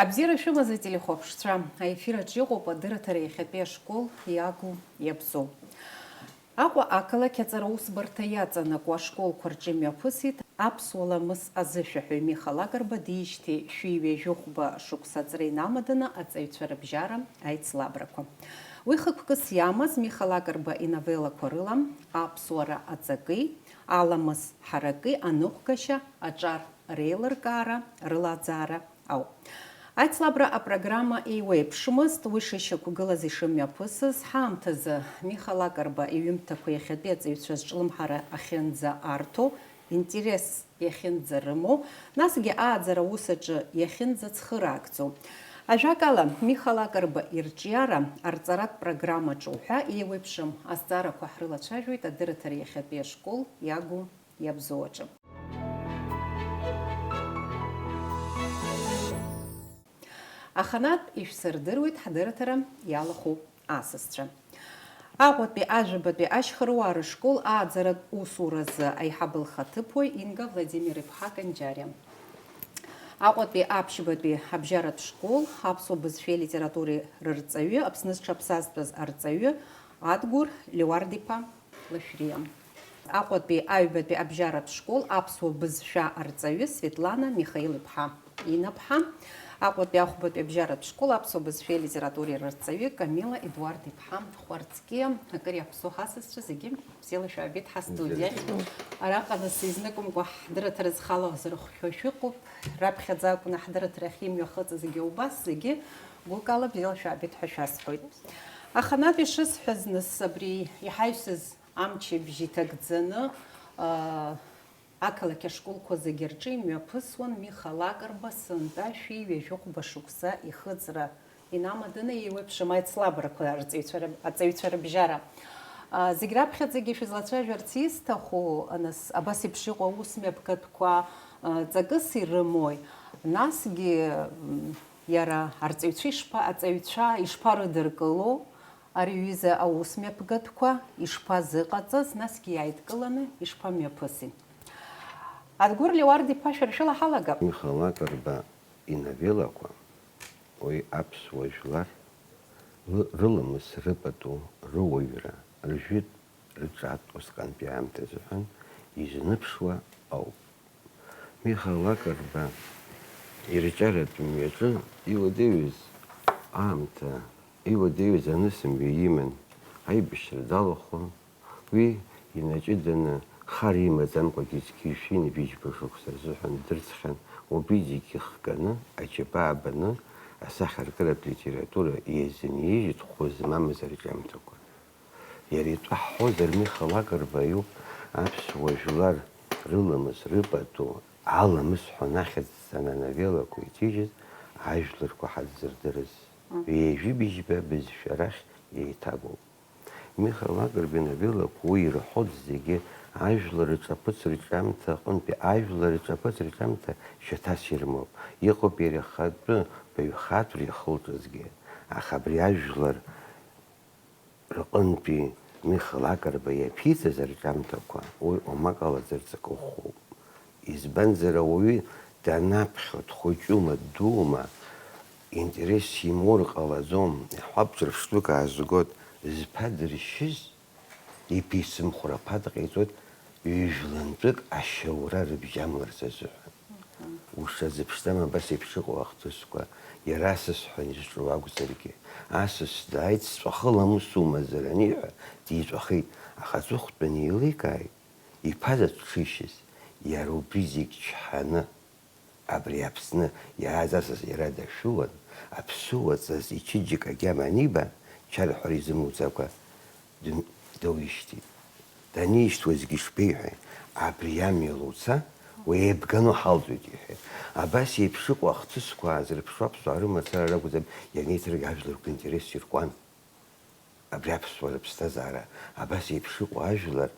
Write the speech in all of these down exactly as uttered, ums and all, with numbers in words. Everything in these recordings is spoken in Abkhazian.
Абзиара шәымаз, ателехәаԥшцәа, аефир аҿы иҟоуп адырраҭара иахьатәи ашкол иагу иабзоу. Аҟәа ақалақь аҵараусбарҭа иаҵанакуа ашколқәа рҿы имҩаԥысит аԥсуа ламыс азышәаҳәаҩ Миха Лакрба диижьҭеи шәи ҩажәи хәба шықәса аҵра инамаданы аҵаҩцәа рыбжьара аицлабрақәа. Уи хықәкыс иамаз Миха Лакрба иновеллақәа рыла аԥсуара аҵаки, аламыс ҳараки аныҟәгашьа, аҿар реилыркаара, рылаӡаара ауп. Аицлабра апрограмма еиуеиԥшымызт, уи шышьақәгылаз ишымҩаԥысыз, ҳаамҭазы Миха Лакрба иҩымҭақәа иахьатәи аҵаҩцәа зҿлымҳара ахьынӡа арҭо, интерес иахьынӡарымоу, насгьы ааӡара аус аҿы иахьынӡацхыраагӡоу. Ажәакала, Миха Лакрба ирҿиара арҵаратә программа ҿоуҳәа еиуеиԥшым азҵаарақәа ҳрылацәажәоит адырраҭара иахьатәи ашкол иагу иабзоу аҿы. Аханатә ишәсырдыруеит ҳдырраҭара иалахәу асасцәа. Аҟәатәи ажәабатәи ашьхаруаа рышкол ааӡаратә усуразы аиҳабы лхаҭыԥуаҩ Инга Владимир-иԥҳа Канџьариа. Аҟәатәи аԥшьбатәи абжьаратә школ аԥсуа бызшәеи литературеи рырҵаҩы, Аԥсны зҽаԥсазтәыз арҵаҩы Адгәыр Леуард-иԥа Лашәриа. Аҟәатәи аҩбатәи абжьаратә школ аԥсуа бызшәа арҵаҩы Светлана Михаил-иԥҳа Инаԥҳа. Аҟәатәи ахәбатәи абжьаратә школ аԥсуа бызшәеи литературеи рырҵаҩы Камила Едуард-иԥҳа Хәарцкиа. Акыр иаԥсоу ҳасасцәа зегьы бзиала шәаабеит ҳастудиахь. Араҟа нас изныкымкәа ҳдырраҭара зхалаҳзырхәхьоу шәыҟоуп. Раԥхьаӡа акәны ҳдырраҭара ахьимҩахыҵызгьы убас зегьы гәыкала бзиала шәаабеит ҳәа шәасҳәоит. Аханатә ишысҳәаз, нас, абри иҳаҩсыз амчыбжь иҭагӡаны, аа, ақалақь ашколқәа зегьы рҿы имҩаԥысуан Миха Лакрба сынтәа шәи ҩажәи хәба шықәса ихыҵра инамаданы еиуеиԥшым аицлабрақәа арҵаҩцәа рыб-, аҵаҩцәа рыбжьара. Аа, зегь раԥхьаӡагьы шәызлацәажәарц исҭаху, нас, абас еиԥш иҟоу аус мҩаԥгатәқәа, аа, ҵакыс ирымои? Насгьы, м, иара арҵаҩцәа ишԥа-, аҵаҩцәа ишԥарыдыркыло? Ари аҩыза аус мҩаԥгатәқәа ишԥазыҟаҵаз, насгьы иааидкыланы ишԥамҩаԥыси? Адгәыр Леуард-иԥа, шәара шәыла ҳалагап. Миха Лакрба иновеллақәа, уи аԥсуа жәлар лы-, рыламыс, рыпату, рыуаҩра, ржәытә, рҿатә усҟантәи аамҭа азыҳәан изныԥшуа ауп. Миха Лакрба ирҿиаратә мҩаҿы иуадаҩыз аамҭа, иуадаҩыз анысымҩа иман, аибашьра далахәын. Уи инаҷыданы, хар имаӡамкәагьы зқьи жәшәи ҩажәи жәба шықәса рзыҳәан дырӡхьан, убри зегьы хганы, аџьабаа абаны, асахьаркыратә литература иазынижьит хәы змамыз арҿиамҭақәа. Иара итәы ҳҳәозар, Миха Лакрба иоуп аԥсуа жәлар рыламыс, рыпату, аламыс ҳәа анахьӡ зҵаны ановеллақәа иҭижьыз ажәларқәа ҳадзырдырыз. Мгм. Ҩажәи быжьба бызшәа рахь еиҭагоуп. Миха Лакрба иновеллақәа уи ирҳәоит зегьы, ажәлар рҿаԥыцырҿиамҭа аҟынтәи ажәлар рҿаԥыцырҿиамҭа шьаҭас ирымоуп. Иҟоуп иара ихатәы баҩхатәра иахылҵызгьы, аха абри ажәлар рҟынтәи Миха Лакрба иаԥиҵаз арҿиамҭақәа, уи омак ала ӡырҵакыхәхәоуп. Избанзар, ауаҩы данаԥхьо, дхәыҷума, ддуума, интерес имоур ҟалаӡом, иаҳҳәап, ҿырԥштәык аазгоит, зԥа дыршьыз, иԥисымхәра аԥа дҟаиҵоит, ҩажәлантәык ашьаура рыбжьамларц азыҳәан. Ушазыԥшӡам абас еиԥш ыҟоу ахҭысқәа, иара асас ҳәа изҿу акәзаргьы. Асас дааит, сҵәахы ламысумазар аниҳәа, диҵәахит, аха аҵыхәтәан еиликааит, иԥа дызҽишьыз, иара убри зегь чҳаны, абри Аԥсны иааз асас иара дашәуан, аԥсуа ҵас ичыџьык агьама аниба, чарҳәара изымуӡакәа, дын-, доуишьҭит. Данишьҭуазгьы ишԥеиҳәеи, абри амҩала уца, уеибганы уҳалҵуеит, иҳәеит. Абас еиԥш ыҟоу ахҭысқәа аазырԥшу аԥсуаа рымацара ракәӡам, ианеиҭырга ажәлар ргәы интересс иркуан. Абри аԥсуаа рыԥсҭазаара, абас еиԥш ыҟоу ажәлар,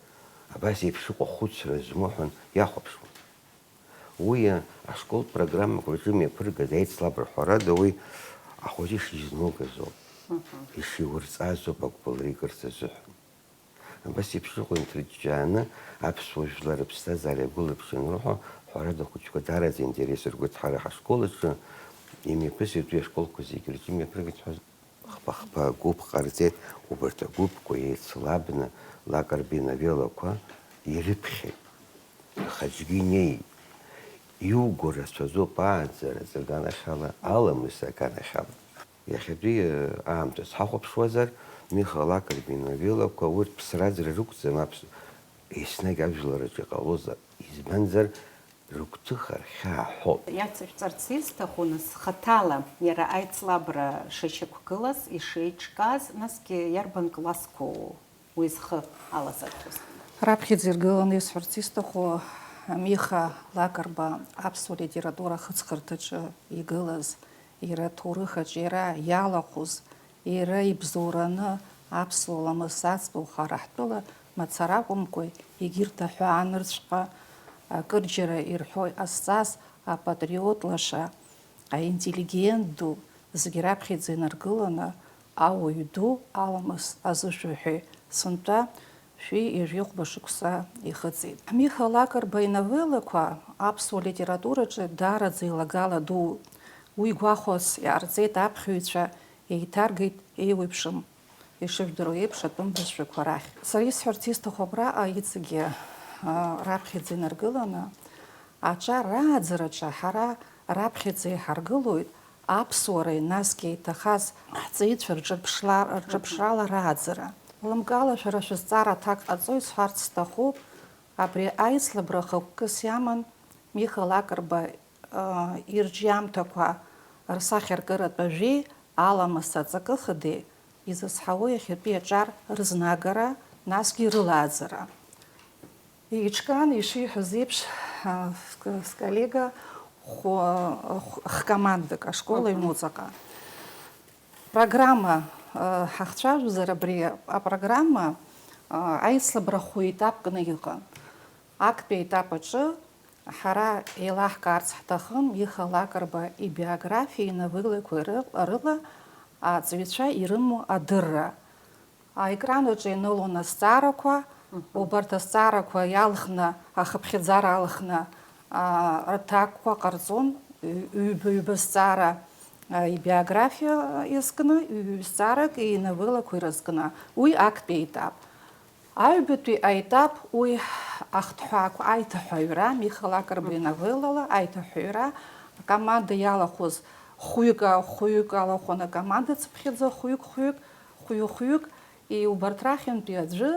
абас еиԥш ыҟоу ахәыцра змоу ҳәан иахәаԥшуан. Уи ашколтә программақәа рҿы имҩаԥыргаз аицлабра, ҳәарада, уи ахәыҷы ишизнылгаз ауп, мгм, ишиурҵаз ауп агәыбылра икырц азыҳәан. Абас еиԥш ыҟоу инҭырҷҷааны аԥсуа жәлар рыԥсҭазаара иагәылаԥшын рҳәо, ҳәарада, ахәыҷқәа даараӡа интерес ргәыҭҳара ҳашкол аҿы Имҩаԥысит уи ашколқәа зегьы рҿы имҩаԥыргеит ҳәа хԥа-хԥа гәыԥ ҟарҵеит, убарҭ агәыԥқәа еицлабны Лакрба иновеллақәа ирыԥхьеит. Аха аӡәгьы инеит. Иуго рацәаӡоуп ааӡара аганахьала, аламыс аганахьала. Иахьатәи, э, аамҭаз ҳахәаԥшуазар, Миха Лакрба иновеллақәа урҭ ԥсра-ӡра рықәӡам, аԥс-, еснагь ажәлар рҿы иҟалозар, избанзар, рыгәҭыха рхьаа ҳәоуп. Иацышәҵарц исҭаху, нас, хаҭала иара аицлабра шышьақәгылаз, ишеиҿкааз, насгьы иарбан классқәоу уи зхы алазырхәыз? Раԥхьаӡа иргыланы исҳәарц исҭаху, Миха Лакрба аԥсуа литература ахыҵхырҭаҿы игылаз, иара аҭоурых аҿиара иалахәыз, иара ибзоураны аԥсуа ламыс аӡбахә ҳара ҳтәыла мацара акәымкәа, егьырҭ аҳәаанырцәҟа, акырџьара ирҳәо иҟазҵаз апатриот лаша, аинтеллигент ду, зегь раԥхьаӡа инаргыланы, ауаҩ ду аламыс азышәаҳәаҩ, сынтәа шәи ҩажәихәба шықәса ихыҵит. Миха Лакрба иновеллақәа аԥсуа литератураҿы даараӡа илагала дууп. Уи гәахәас иҟарҵеит аԥхьаҩцәа, еиҭаргеит еиуеиԥшым, ишыжәдыруа еиԥш, атәым бызшәақәа рахь. Сара исҳәарц исҭаху абраҟа иҵегьы, а, раԥхьаӡа инаргыланы, аҿар рааӡараҿы ҳара раԥхьаӡа иҳаргылоит аԥсуареи, насгьы иҭахаз ҳҵеицәа рҿырԥшла-, рҿырԥшрала рааӡара. Лымкаала шәара шәызҵаара аҭак ҟаҵо исҳәарц сҭахуп, абри аицлабра хықәкыс иаман Миха Лакрба, ы, ирҿиамҭақәа рсахьаркыратә ажәеи аламыс аҵакы хадеи изызҳауа иахьатәи аҿар рызнагара, насгьы ирылааӡара. Еиҿкаан, ишиҳәаз еиԥш, а, ск-, сколлега хә-, хә-, хкомандак ашкол Мгм. аҩнуҵаҟа. Программа, а, ҳахцәажәозар, абри апрограмма, а, аицлабра хәы етапкны иҟан. Актәи аетап аҿы ҳара еилаҳкаарц ҳҭахын Миха Лакрба ибиографиеи иновеллақәеи ры-, рыла аҵаҩцәа ирымоу адырра. Аекран аҿы ианылон азҵаарақәа, Мгм. убарҭ азҵаарақәа иалхны, ахыԥхьаӡара алхны, аа, рҭакқәа ҟарҵон, ҩ-, ҩба-ҩба зҵаара, аа, ибиографиа иазкны, ҩ-, ҩ-, зҵаарак иновеллақәа ирызкны. Уи актәи аетап. Аҩбатәи аетап, уи ахҭҳәаақәа, аиҭаҳәаҩра, Миха Лакрба Мгм. иновеллала аиҭаҳәаҩра, акоманда иалахәыз хәҩык, хәҩык алахәын акоманда цыԥхьаӡа, хәҩык, хәҩык, хәҩы-хәҩык, и-, убарҭ рахьынтәи аӡәы,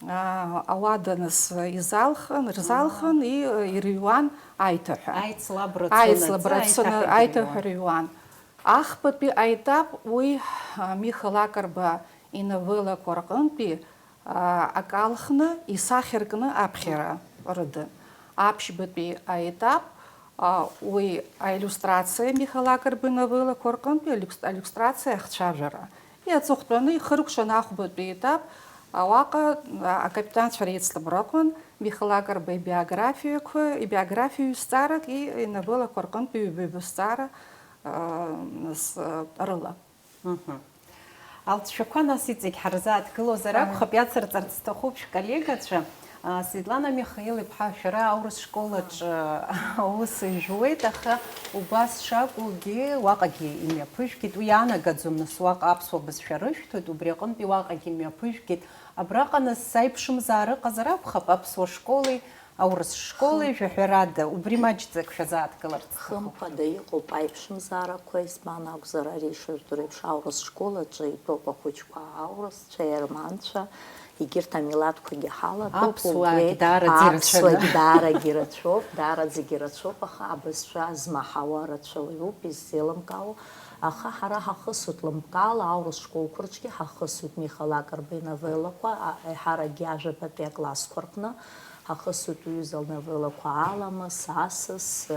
аа, ауада нас изалхын, рзалхын, и-, ирыҩуан аиҭаҳәа. Аицлабра цон Аицлабра аӡы, цон, аиҭаҳәа аиҭаҳәа рыҩуан. Рыҩуан. Ахԥатәи аетап уи, а, Миха Лакрба иновеллақәа рҟынтәи, а, акы алхны, исахьаркны аԥхьара рыдын. Аԥшьбатәи аетап, а, уи аиллиустрациа, Миха Лакрба иновеллақәа рҟынтәи аиллиус-, аиллиустрациа ахцәажәара. Иаҵыхәтәаны ихыркәшаны ахәбатәи аетап, а, уаҟа, а, акапитанцәа реицлабра аҟан Миха Лакрба ибиографиақәа, ибиографиа ҩысҭаарак, и-, иновеллақәа рҟынтәи ҩба-ҩба зҵаара, а, нас, а, рыла. Мгм. Алҵшәақәа нас иҵегь ҳарзааҭгылозар Ааи. акәхап, иацырҵарц сҭахуп шәколлегацәа. А, Светлана Михаил-иԥҳа, шәара аурыс школ аҿы аус жәуеит, аха убас шакәугьы уаҟагьы имҩаԥыжәгеит. Уи иаанагаӡом, нас, уаҟа аԥсуа бызшәа рышәҭоит, убри аҟынтәи уаҟагьы имҩаԥыжәгеит. Абраҟа, нас, аиԥшымзаара ыҟазар акәхап аԥсуа школи аурыс школи, Хым- жәаҳәарада, убри маҷӡак шәазааҭгыларц сҭахуп. Хымԥада иҟоуп аиԥшымзаарақәа, избан акәзар, ари ишыжәдыруа еиԥш, аурыс школ аҿы итәоуп ахәыҷқәа аурысцәа, аерманцәа, егьырҭ амилаҭқәагьы ҳалатәоуп, Аԥсуаагьы убри даараӡа ирацәаны. Аԥсуаагьы даарагьы ирацәоуп, даараӡагьы ирацәоуп, аха абызшәа змаҳауа рацәаҩуп, иззеилымкаауа. Аха ҳара ҳахысуеит лымкаала, аурыс школқәа рҿгьы ҳахысуеит, Миха Лакрба иновеллақәа, а, еиҳаракгьы ажәабатәи аклассқәа рҟны. Ҳахысуеит уҩыза лновеллақәа Аламыс, Асас,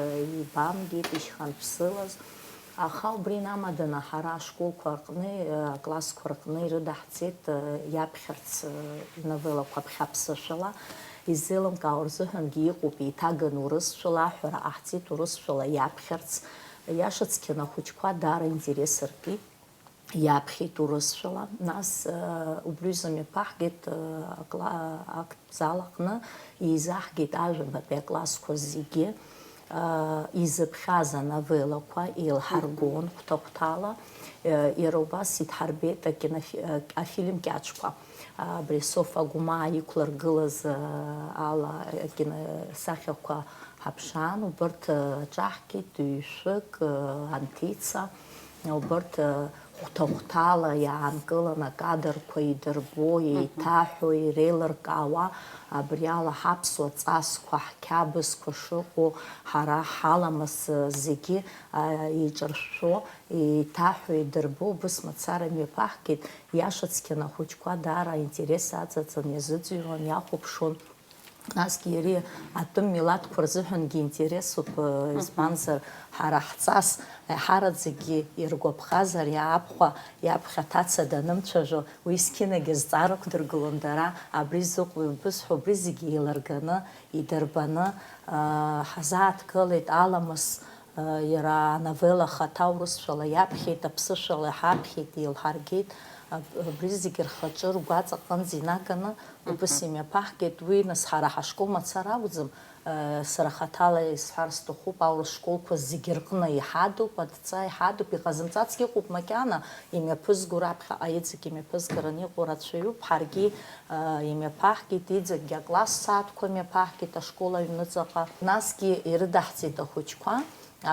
Ибамгеит, Ишьханԥсылаз. Аха убри инамаданы ҳара ашколқәа рҟны, аклассқәа рҟны ирыдаҳҵеит иаԥхьарц иновеллақәа ԥхьаԥсышәала. Иззеилымкаауа рзыҳәангьы иҟоуп, еиҭаганы урысшәала аҳәара ҟаҳҵеит урысшәала иаԥхьарц. Иашацқьаны ахәыҷқәа даара аинтерес ркит. Иаԥхьеит урысшәала, нас, э, убри рзы мҩаԥаҳгеит, э, акла-, актзал аҟны, еизаҳгеит ажәабатәи аклассқәа зегьы. Изыԥхьаз ановеллақәа еилҳаргон хәҭа-хәҭала, иара убас идҳарбеит акинофи-, афильм Кьаҿқәа. Абри Софа Гәымаа иқәлыргылаз ала акино-, сахьақәа ҳаԥшаан, убырҭ аҿаҳкит, ҩышәык, Анҭица, убырҭ хәҭа-хәҭала иаанкылан, акадрқәа идырбо, еиҭаҳәо, иреилыркаауа, абри ала ҳаԥсуа ҵасқәа, ҳқьабзқәа шыҟоу, ҳара ҳаламыс зегьы, а, еиҿыршәшәо, еиҭаҳәо, идырбо, убыс мацара имҩаԥаҳгеит. Иашацқьаны ахәыҷқәа даара аинтерес аҵаҵаны иазыӡырҩуан, иахәаԥшуан. Насгьы иара атәым милаҭқәа рзыҳәангьы интересуп, э, избанзар, ҳара ҳҵас аиҳараӡакгьы иргәаԥхазар, иаабхәа иаԥхьа аҭаца данымцәажәо, уи зқьынагьы зҵаара ықәдыргылон дара, абри зыҟоу, бызҳәо, убри зегьы еилырганы, идырбаны, э, ҳазааҭгылеит аламыс, э, иара ановелла ахаҭа урысшәала иаԥхьеит, аԥсышәала иҳаԥхьеит, еилҳаргеит, аб-, абри зегьы рхаҿы ргәаҵа аҟынӡа инаганы, убыс имҩаԥаҳгеит, уи нас ҳара ҳашкол мацара акәӡам, э, сара хаҭала исҳәар сҭахуп, аурыс школқәа зегьы рҟны иҳадуп, адҵа иҳадуп, иҟазымҵацгьы ыҟоуп макьана, имҩаԥызго раԥхьаҟа иҵегь имҩаԥызгараны иҟоу рацәаҩуп, ҳаргьы, э, имҩаԥаҳгеит, иҵегьгьы акласс сааҭқәа мҩаԥаҳгеит ашкол аҩныҵаҟа, насгьы ирыдаҳҵеит ахәыҷқәа,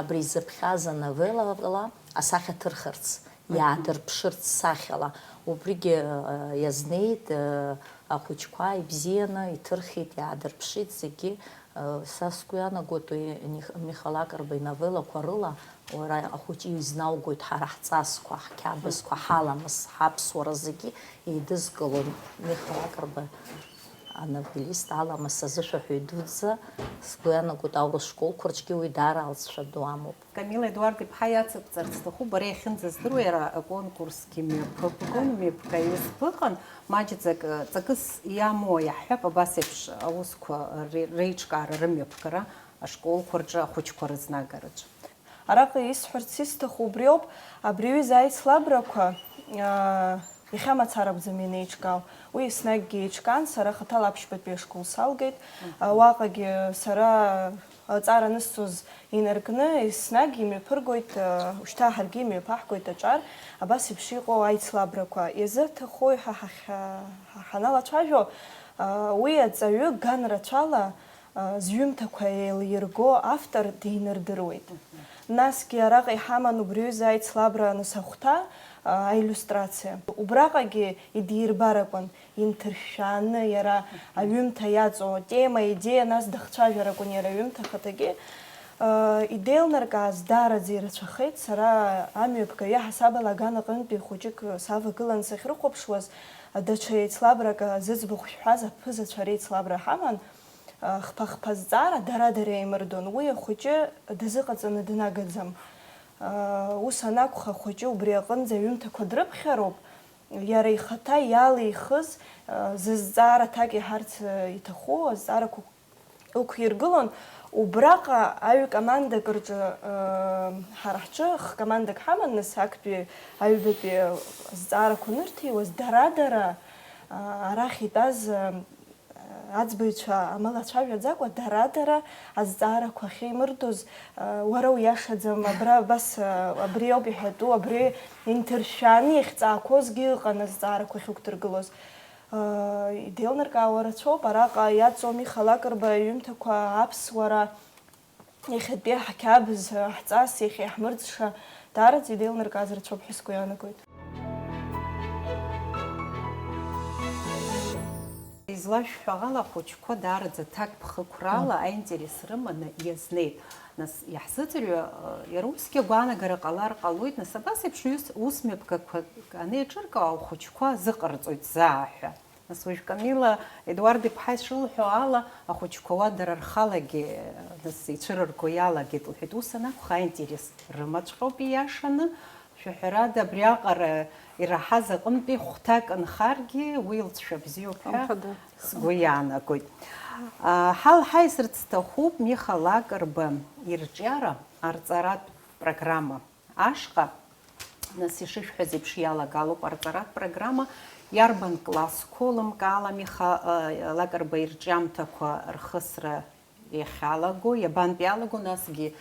абри изыԥхьаз ановеллала асахьа ҭырхырц, иаадырԥшырц сахьала. Убригьы, э, иазнеит, э, ахәыҷқәа ибзианы иҭырхит, иаадырԥшит зегьы. Э, са сгәы иаанагоит, уи Них-, Миха Лакрба иновеллақәа рыла уара ахәыҷы изнаугоит ҳара ҳҵасқәа, ҳқьабзқәа, ҳаламыс, ҳаԥсуара зегьы еидызкылон Миха Лакрба. Анаблист аламыс азышәаҳәаҩ дуӡӡа, сгәы иаанагоит, аурыс школқәа рҿгьы уи даара алҵшәа ду амоуп. Камила Едуард-иԥҳа иацыбҵарц сҭахуп, бара иахьынӡаздыруа иара аконкурсгьы мҩаԥыгон, мҩаԥгаҩыс быҟан, маҷӡак, ҵакыс иамоу иаҳҳәап, абас еиԥш аусқәа ре-, реиҿкаара, рымҩаԥгара ашколқәа рҿы, ахәыҷқәа рызнагараҿы. Араҟа исҳәарц исҭаху убриоуп, абри аҩыза аицлабрақәа, аа, иахьа мацара акәӡам ианеиҿкаау. Уи еснагьгьы еиҿкаан, сара хаҭала аԥшьбатәи ашкол салгеит. Мгм. Уаҟагьы сара аҵара анысҵоз инаркны, еснагь имҩаԥыргоит, аа, ушьҭа ҳаргьы имҩаԥаҳгоит аҿар, абас еиԥш иҟоу аицлабрақәа. Иазырҭаху ҳа ҳахь-, ҳа ҳаналацәажәо, аа, уи аҵаҩы ган рацәала зҩымҭақәа еилирго автор динардыруеит. Насгьы араҟа иҳаман убри аҩыза аицлабра аныс ахәҭа, аиллиустрациа. Убраҟагьы идирбар акәын, инҭыршәшәааны иара аҩымҭа иаҵоу атема, аидеиа, нас дахцәажәар акәын иара аҩымҭа ахаҭагьы. Идеилнаркааз даараӡа ирацәахеит, сара амҩаԥгаҩы ҳасабала аган аҟынтәи хәыҷык савагылан сахьрыхәаԥшуаз, даҽа еицлабрак зыӡбахә шәҳәаз аԥызацәа реицлабра ҳаман. Хԥа-хԥа зҵаара дара-дара еимырдон, уи ахәыҷы дазыҟаҵаны днагаӡам. Ус анакәха, ахәыҷы убри аҟынӡа аҩымҭақәа дрыԥхьароуп, иара ихаҭа иалихыз, зызҵаара аҭак иаҳарц иҭаху азҵаарақәа ықәиргылон. Убраҟа аҩ-командак рҿы, ҳара ҳҿы х-командак ҳаман, нас актәи аҩбатәи азҵаарақәа анырҭиуаз, дара-дара, арахь итәаз, аӡбаҩцәа амала цәажәаӡакәа, дара-дара азҵаарақәа ахьеимырдоз, уара уиашаӡам, абра абас, абри ауп иҳәатәу, абри инҭыршәшәааны иахьҵаақәозгьы ыҟан азҵаарақәа ахьықәдыргылоз. Идеилнаркаауа рацәоуп, араҟа иаҵоу Миха Лакрба иҩымҭақәа аԥсуара, иахьатәи ҳқьабз, ҳҵас, иахьа иаҳмырӡша, даараӡа идеилнаркааз рацәоуп ҳәа сгәы иаанагоит. Излашәҳәо ала, ахәыҷқәа даараӡа ҭакԥхықәрала аинтерес рыманы иазнеит. Нас, иаҳзыӡырҩы, иара усгьы агәаанагара ҟалар ҟалоит, нас, абас еиԥш ус, ус мҩаԥгақәак анеиҿыркаау, ахәыҷқәа зыҟарҵоит заа ҳәа. Нас уажә Камила Едуард-иԥҳа ишылҳәо ала, ахәыҷқәа уа дара рхалагьы, нас, ицәырырго иалагеит, лҳәеит. Ус анакәха, аинтерес рымаҵәҟьоуп ииашаны. Шәаҳәарада, абриаҟара ираҳаз аҟынтәи хәҭак нхаргьы, уи лҵшәа бзиоуп ҳәа сгәы иаанагоит. Ҳа лҳаиасырц сҭахуп Миха Лакрба ирҿиара арҵаратә программа ашҟа. Нас, ишышәҳәаз еиԥш, иалагалоуп арҵаратә программа. Иарбан классқәоу лымкаала Миха, э, Лакрба ирҿиамҭақәа рхысра Иахьалаго, иабантә иалаго, насгьы,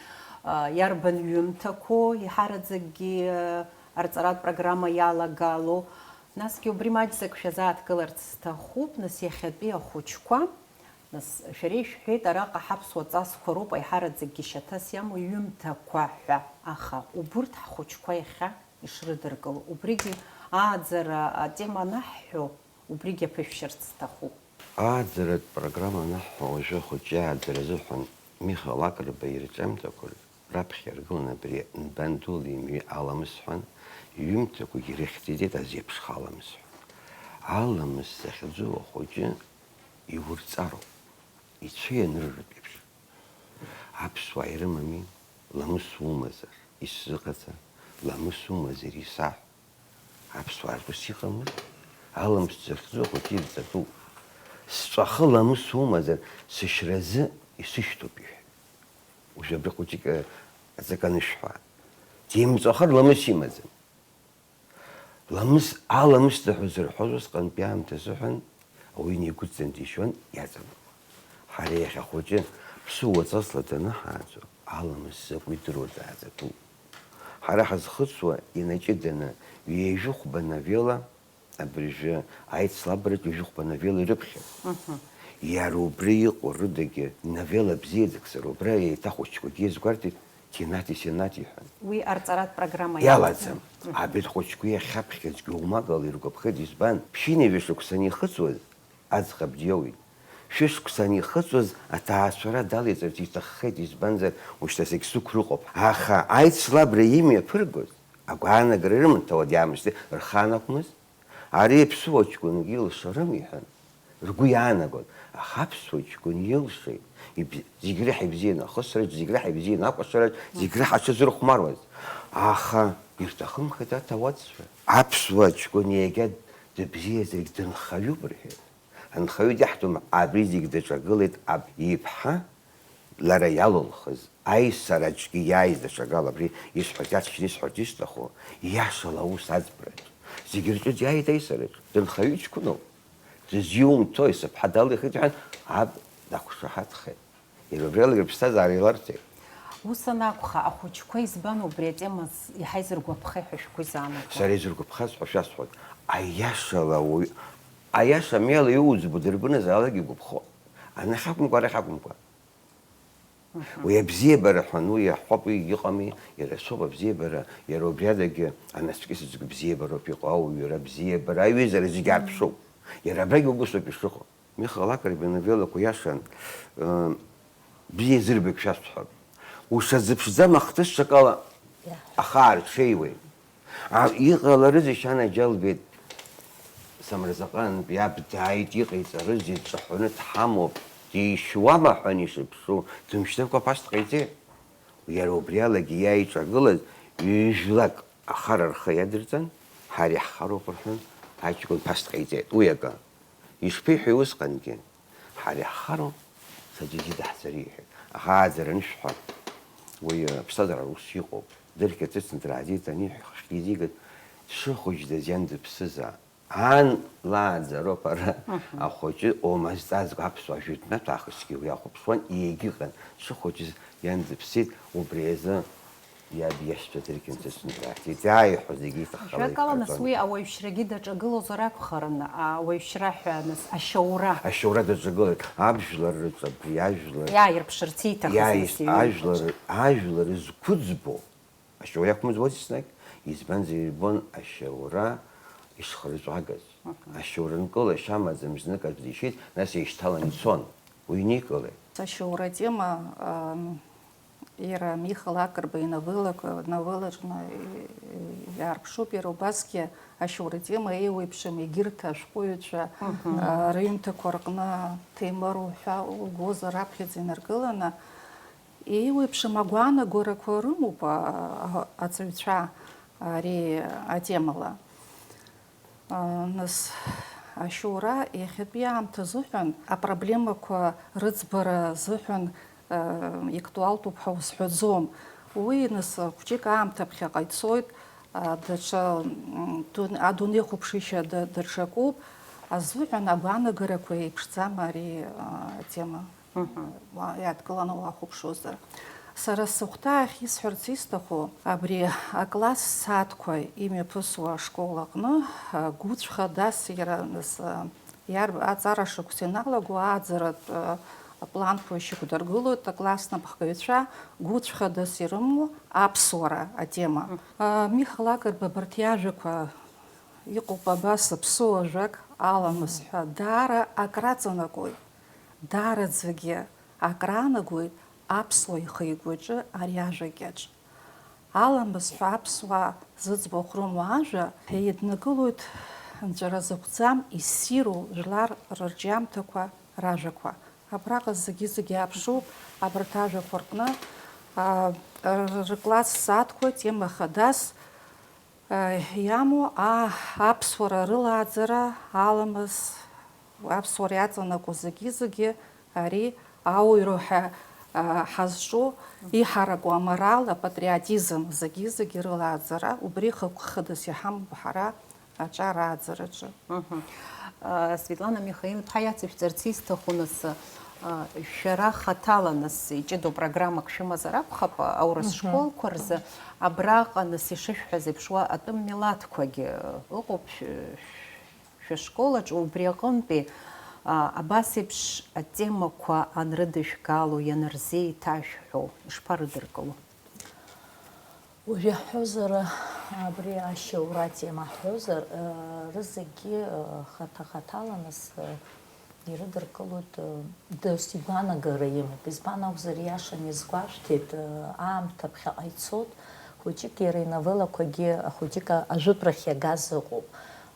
а, иарбан ҩымҭақәоу, еиҳараӡакгьы, а, арҵаратә программа иалагало, насгьы убри маҷӡак шәазааҭгыларц сҭахуп, нас иахьатәи ахәыҷқәа, нас шәара ишәҳәеит, араҟа ҳаԥсуа ҵасқәа роуп аиҳараӡакгьы шьаҭас иамоу ҩымҭақәа ҳәа, аха убурҭ ҳхәыҷқәа иахьа ишрыдыркыло, убригьы ааӡара атема анаҳҳәо, убригьы аԥышәшьарц сҭахуп. Ааӡаратә программа анаҳҳәо, уажәы ахәыҷы иааӡара азыҳәан Миха Лакрба ирҿиамҭақәа раԥхьа иргылан абри нбан дула имҩа аламыс ҳәан, ҩымҭақәагьы ирыхьӡеит азеиԥшха аламыс ҳәа. Аламыс захьӡу ахәыҷы иурҵароуп, ицәа ианырратә еиԥш. Аԥсуаа ирымами, ламыс умазар, исзыҟаҵа, ламыс умазар, исаҳә. Аԥсуаа ртәы сыҟамызт, аламыс захьӡу ахәыҷы ирҵатәуп. Сҵәахы ламыс умазар, сышьразы исышьҭоуп, иҳәеит. Уажәы абри хәыҷык, э, аҵакы анышәҳәа. Димҵәахыр ламыс имаӡам. Ламыс, аламысда ҳәа зырҳәоз усҟантәи аамҭа азыҳәан ауаҩы инеигәыдҵан дишьуан, иаҵанакуан. Ҳара иахьа ахәыҷы ԥсыуа ҵасла данаҳааӡо, аламыс закәу идыруа дааӡатәуп. Ҳара ҳазхыҵуа инаҷыданы ҩажәи хәба новелла, абыржәы аицлабраҿы ҩажәи хәба новелла ирыԥхьап. Мгм. Иара убри иҟоу рыдагьы новелла бзиаӡак сара убра еиҭахәыҷқәагьы иазгәарҭеит, Ҭинаҭи Синаҭи ҳәа. Уи арҵаратә программа иалаӡам. Иалаӡам. Мгм. Абри хәыҷқәа иахьаԥхьаӡгьы умагала иргәаԥхеит, избан? Ԥшьынҩажәа шықәса анихыҵуаз, аӡӷаб диоуит. Шәышықәса анихыҵуаз, аҭаацәара далеиҵарц иҭаххеит, избанзар, ушьҭа зегь сықәрыҟоуп. Аха аицлабра имҩаԥыргоз, агәаанагара рыман, ҭауад иаамышьҭи, рхаан акәмызт. Ари аԥсуа ҷкәынгьы илшарым, иҳәан, ргәы иаанагон, аха аԥсуа ҷкәын илшеит, иб-, зегь реиҳа ибзиан ахысраҿ, зегь реиҳа ибзиан акәашараҿ, зегь реиҳа аҽазырхәмаруаз. Аха ирҭахымхеит аҭауадцәа. Аԥсуа ҷкәын иагьа дыбзиазаргь дынхаҩуп, рҳәеит. Анхаҩы диаҳҭом, абри зегь даҿагылеит аб иԥҳа, лара иалылхыз, аисараҿгьы иааиз даҽакала, абри исҳәаз иацшьны исҳәарц исҭаху, иашала аус аӡбараҿ. Зегь рҿы диааит аисараҿ, дынхаҩы ҷкәыноуп. Дызиумҭои, сыԥҳа далихит, иҳәан, аб дақәшаҳаҭхеит. Иара убри ала иԥсҭазаара еиларҵеит. Ус анакәха, ахәыҷқәа избан убри атемаз иаҳа изыргәаԥхеи ҳәа шәгәы изаанагои? Сара изыргәаԥхаз ҳәа шәасҳәоит. Аиашала ауаҩ, аиаша мҩала иуӡбо дырбаназаалак игәаԥхо. Анахь акәымкәа, арахь акәымкәа. Мгм. Уи абзиабара ҳәа, ну, иаҳҳәап, уи иҟами, ирацәоуп абзиабара, иара убри адагьы анацәкьысыҵәҟьа бзиабароуп иҟоу, ауаҩра абзиабара, аиҩызара зегь аарԥшуп. Иара абрагь убыс ауп ишыҟоу. Миха Лакрба иновеллақәа иашан, э, бзиа зырбагь шәасҳәап. Ушазыԥшӡам ахҭыс ҽакала ахы аарҽеиуеит. А, иҟаларызеишь, анаџьалбеит, Самырзаҟантәи иаб дааит, иҟаиҵарызеи, дҿаҳәаны дҳамоуп, дишьуама ҳәа ишыԥшу, дымшьҭыкәа ԥасҭҟаиҵеит. Иара убри алагьы иааиҿагылаз ҩ-жәлак ахара рхы иадырҵан, ҳара иаҳхароуп рҳәан, аҷкәын ԥасҭҟаиҵеит. Уи акы. Ишԥеиҳәеи усҟангьы? Ҳара иаҳхароуп, саӡәгьы даҳзариҳәеит. Аха ааӡара анышәҳәа, уи, э, аԥсҭазаара ус иҟоуп. Дырқьа ҭыҵны драазиҵан, иҳәа ихахьгьы изигаз, дшыхәыҷӡаз иан дыԥсызаап. Ан лааӡароуп ара. Мгм. Ахәыҷы омазҵазкуа аԥсуаа жәытәнатә аахысгьы уи иахәаԥшуан, егьыҟан. Дшыхәыҷыз иан дыԥсит, убри азы Иаб иашьцәа дырқьынҵыцны дааит. Иааиҳәо зегьы иҭаххала. Жәакала, нас, иҟарҵон. Уи ауаҩшьрагьы даҿагылозар акәхарын, ауаҩшьра ҳәа, нас, ашьоура. Ашьоура даҿагылеит. Абжәлар рҿы абри ажәлар иааирԥшырц ииҭахыз, иааис-, нас, иҩымҭаҿы. Ажәлар, ажәлар зқәыӡбо. Ашьоура иақәмыӡуаз еснагь, избанзар, ирбон ашьоура ишхырҵәагаз. Мгм. Ашьоура нкылашьа амаӡам, знык аӡә дишьит, нас еишьҭалан ицон. Уи никылеит. Ашьоура атема, ам, Иара Миха Лакрба иновеллақәа, новеллаҿны иаарԥшуп, иара убасгьы ашьоура тема еиуеиԥшым, егьырҭ ашәҟәыҩҩцәа, Мгм. а, рыҩымҭақәа рҟны Ҭемыр уҳәа угозар раԥхьаӡа инаргыланы, еиуеиԥшым агәаанагарақәа рымоуп, а, а, аҵаҩцәа ари атемала. Нас ашьоура иахьатәи аамҭа азыҳәан, апроблемақәа рыӡбара азыҳәан, актуалтәуп ҳәа узҳәаӡом. Уи, нас, хәҷык аамҭа ԥхьаҟа ицоит, даҽа, м, дун-, адунеихәаԥшышьа да-, даҽакуп азыҳәан агәаанагарақәа еиԥшӡам ари, а, атема. Уа-, иадкыланы уахәаԥшуазар. Сара сыхәҭаахь исҳәарц исҭаху, абри акласс сааҭқәа имҩаԥысуа ашкол аҟны, а, гәыцә хадас иара, нас, а, иарб-, аҵара шықәса ианалаго ааӡаратә, а, планқәа ишьақәдыргылоит акласс напхгаҩцәа гәыцә хадас ирымоу аԥсуара атема. Мгм. А, Миха Лакрба абарҭ иажәақәа иҟоуп абас аԥсуа жәак аламыс ҳәа даара акраҵанакуеит. Даараӡагьы акраанагоит аԥсуа ихы-игәаҿы ари ажәа кьаҿ. Аламыс ҳәа аԥсуаа зыӡбахә рымоу ажәа еиднакылоит нҵәара зықәӡам, иссиру жәлар рырҿиамҭақәа ражәақәа. Абраҟа зегьы-зегьы ааԥшуп абарҭ ажәақәа рҟны, а, р-, рыкласс сааҭқәа тема хадас, а, иамоу, а, аԥсуара рылааӡара, аламыс, аԥсуара иаҵанакуа зегьы-зегьы ари ауаҩроуп ҳәа, а, ҳазҿу, иҳараку аморал, апатриотизм зегьы-зегьы рылааӡара, убри хықәкы хадас иҳамоуп ҳара аҿар ааӡараҿы. Мгм. А, Светлана Михаил-иԥҳа, иацышәҵарц исҭаху, нас, а, шәара хаҭала, нас, иҷыдоу программак шәымазар акәхап, аурыс Мгм. школқәа рзы, абраҟа, нас, ишышәҳәаз еиԥш, уа атәым милаҭқәагьы ыҟоуп шә-, шәышкол аҿы, убри аҟынтәи, а, абас еиԥш атемақәа анрыдышәгало, ианырзеиҭашәҳәо, ишԥарыдыркыло? Уажә иаҳҳәозар, абри ашьоура атема ҳҳәозар, э, рызегьы, э, хаҭа-хаҭала нас, э, ирыдыркылоит, э, дос игәаанагара имоуп. Избан акәзар, иашан иазгәашәҭеит, э, аамҭа ԥхьаҟа ицоит, хәыҷык иара иновеллақәагьы хәыҷык а-, ажәытәрахь иагаз ыҟоуп.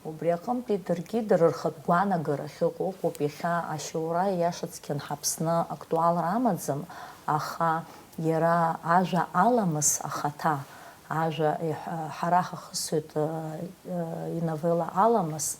Убри аҟынтәи даргьы дара рхатә гәаанагара ахьыҟоу ыҟоуп, иахьа ашьоура иашаҵәҟьан ҳАԥсны актуалра амаӡам, аха иара ажәа аламыс ахаҭа, ажәа иҳ-, ҳара ҳахысуеит, э, э, иновелла аламыс,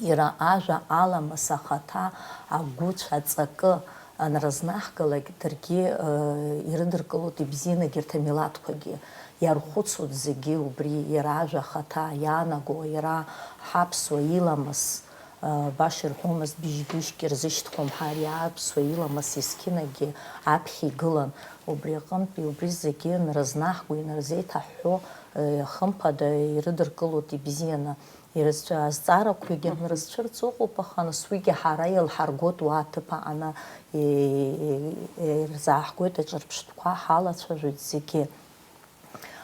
иара ажәа аламыс ахаҭа агәыцә аҵакы анрызнаҳгалак, даргьы, э, ирыдыркылоит ибзианагьы, арҭ амилаҭқәагьы. Иархәыцуеит зегьы убри, иара ажәа ахаҭа иаанаго, иара ҳаԥсуа иламыс, э, баша ирҳәомызт, быжь-быжьк ирзышьҭхәом ҳәа, ари аԥсуа иламыс есқьынагьы аԥхьа игылан. Убри аҟынтәи убри зегьы нрызнаҳго, инарзеиҭаҳҳәо, э, хымԥада, ирыдыркылоит ибзианы. Ирызцәа-, азҵаарақәагьы Мгм. нрызцәырҵ ыҟоуп, аха нас уигьы ҳара илҳаргоит, уа аҭыԥ аҟаны, э, э, э, ирзааҳгоит, аҿырԥштәқәа ҳалацәажәоит зегьы.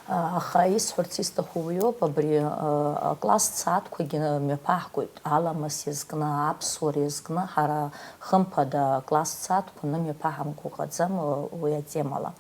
А, аха исҳәарц исҭаху уиоуп, абри, а, акласс сааҭқәагьы мҩаԥаҳгоит, аламыс иазкны, аԥсуара иазкны, ҳара хымԥада акласс сааҭқәа нымҩаԥаҳамкәа ыҟаӡам, а, уи атемала.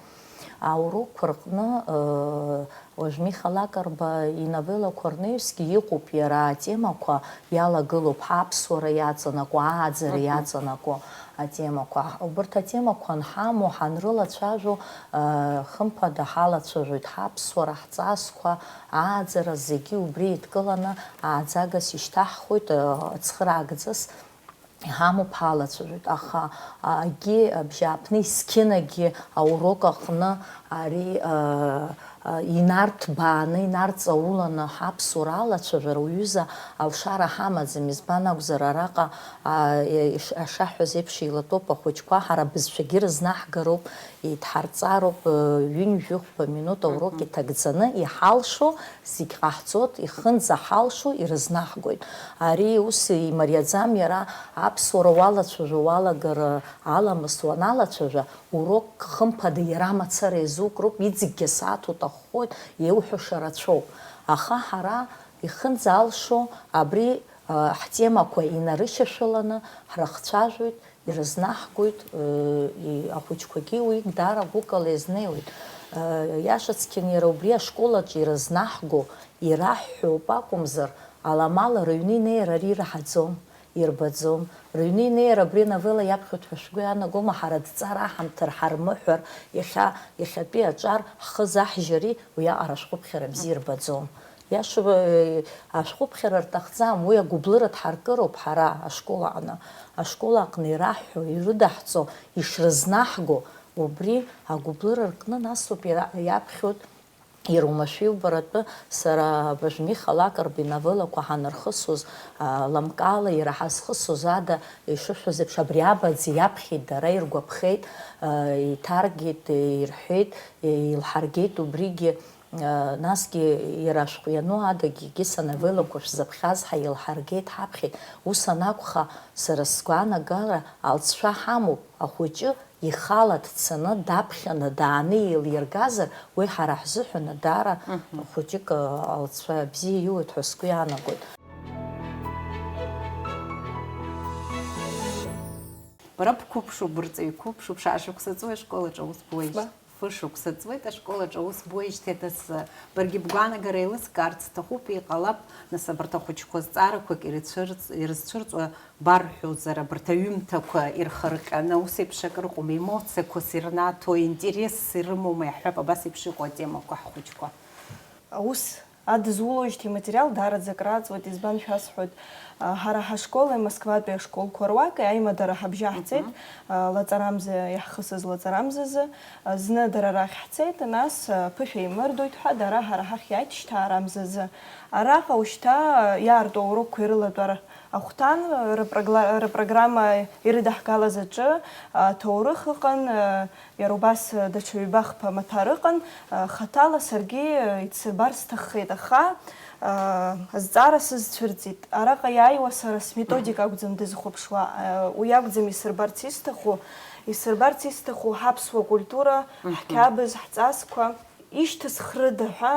Аурокқәа рҟны, а, уажә Миха Лакрба иновеллақәа рнаҩсгьы иҟоуп иара атемақәа иалагылоуп, ҳаԥсуара иаҵанакуа, ааӡара Мгм. иаҵанакуа атемақәа. Убырҭ атемақәа анҳамоу, ҳанрылацәажәо, э, хымԥада ҳалацәажәоит ҳаԥсуара, ҳҵасқәа, ааӡара, зегьы убри еидкыланы ааӡагас ишьҭаҳхуеит, э, цхыраагӡас иҳамоуп, ҳалацәажәоит. Аха, а, агьи абжьааԥны есқьынагьы аурок аҟны ари, э, инарҭбааны, инарҵауланы ҳаԥсуара алацәажәара уҩыза алшара ҳамаӡам, избан акәзар, араҟа, а, иш-, ашаҳҳәаз еиԥш, еилатәоуп ахәыҷқәа, ҳара абызшәагьы рызнаҳгароуп, еидҳарҵароуп, ҩынҩажәихәба минуҭ аурок Мгм. иҭагӡаны иҳалшо зегь ҟаҳҵоит, ихынӡаҳалшо ирызнаҳгоит. Ари ус имариаӡам, иара аԥсуара уалацәажәо уалагар аламыс уаналацәажәа, урок хымԥада иара мацара иазукроуп, иҵегьгьы асааҭ уҭаххоит, иуҳәаша рацәоуп. Аха ҳара ихынӡалшо абри, а, ҳтемақәа инарышьашәаланы ҳрыхцәажәоит, ирызнаҳгоит, ы, и-, ахәыҷқәагьы уи даара гәыкала иазнеиуеит. Ы, иашацқьаны иара убри ашкол аҿы ирызнаҳго, ираҳҳәоуп акәымзар, аламала рыҩны инеир ари ираҳаӡом. Ирбаӡом. Рыҩны инеир абри ановелла иаԥхьоит ҳәа шәгәы иаанагома? Ҳара дҵар аҳамҭар ҳармыҳәар, иахьа, иахьатәи аҿар ҳхы заҳжьари, уиаҟара ашәҟәыԥхьара бзиа ирбаӡом. Иашоуп, э, ашәҟәыԥхьара рҭахӡам, уи агәыблыра дҳаркыроуп ҳара ашкол аҟны. Ашкол аҟны ираҳҳәо, ирыдаҳҵо, ишрызнаҳго, убри агәыблыра ркны насоуп иара-, иаԥхьоит. Иара умашәа иубаратәы, сара абыржә Миха Лакрба иновеллақәа ҳанырхысуаз, а, лымкаала иара ҳазхысуаз ада, ишышәҳәоз еиԥш, абри абаӡ иаԥхьеит дара, иргәаԥхеит, а, еиҭаргеит, ирҳәеит, илҳаргеит убригьы, а, насгьы иара ашәҟәы иану адагьы Гиса новеллақәа шәзаԥхьаз ҳәа илҳаргеит, ҳаԥхьеит. Ус анакәха, сара сгәаанагара алҵшәа ҳамоуп, ахәыҷы ихала дцаны, даԥхьаны, дааны еилиргазар, уи ҳара ҳзыҳәан даара Мгм. хәыҷык, а, алҵшәа бзиа иоуеит ҳәа сгәы иаанагоит. Бара бқәыԥшу, бырҵаҩ қәыԥшу, шәышықәса ҵуеит ашкол аҿы аус буеижь. Ба. Фышықәса ҵуеит ашкол аҿы аус буеижьҭеи, нас, баргьы бгәаанагара еилыскаарц сҭахуп, иҟалап, нас, абарҭ ахәыҷқәа зҵаарақәак ирыцәырҵ-, ирызцәырҵуа барҳәозар, абарҭ аҩымҭақәа ирхырҟьаны, ус еиԥш акыр ыҟоума, емоциақәас ирнаҭо, интересс ирымоума, иаҳҳәап, абас еиԥш иҟоу атемақәа ҳхәыҷқәа. Аус адызулоижьҭеи иматериал даараӡа акрааҵуеит, избан шәасҳәоит, а, ҳара ҳашколи Москватәи ашколқәа руаки аимадара ҳабжьаҳҵеит, Мгм. а, лаҵарамза иаҳхысыз лаҵарамзазы, а, зны дара рахь ҳцеит, нас, а, ԥышәа еимырдоит ҳәа дара ҳара ҳахь иааит шьҭа арамзазы. Араҟа ушьҭа иаарту аурокқәа ирылатәар ахәҭан, рыпрогла-, рыпрограмма ирыдаҳгалаз аҿы, аҭоурых ыҟан, иара убас даҽа ҩба-хԥа амаҭәар ыҟан, хаҭала саргьы исырбар сҭаххеит, аха, азҵаара сызцәырҵит. Араҟа иааиуа сара сметодика акәӡам дызхәаԥшуа, уи акәӡам исырбарц исҭаху, исырбарц исҭаху ҳаԥсуа культура, Мгм. ҳқьабз, ҳҵасқәа. Ишьҭысхрыда ҳәа,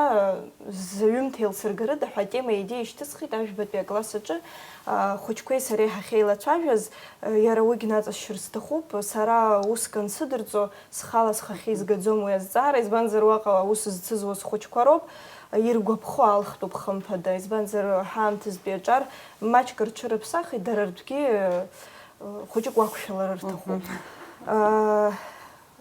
зҩымҭа еилсыргарыда ҳәа атема идеиа ишьҭысхит ажәбатәи акласс аҿы, а, хәыҷқәеи сареи ҳахьеилацәажәаз, а, иара уигь наҵасшьыр сҭахуп. Сара уск ансыдырҵо, схала схахьы изгаӡом уи азҵаара, избанзар, уаҟа аус зцызуа схәыҷқәа роуп, а, иргәаԥхо алхтәуп, хымԥада, избанзар, ҳаамҭазтәи аҿар маҷк рҽырыԥсахит, дара ртәгьы, а, хәыҷык уақәшәалар рҭахуп. Мгм. А,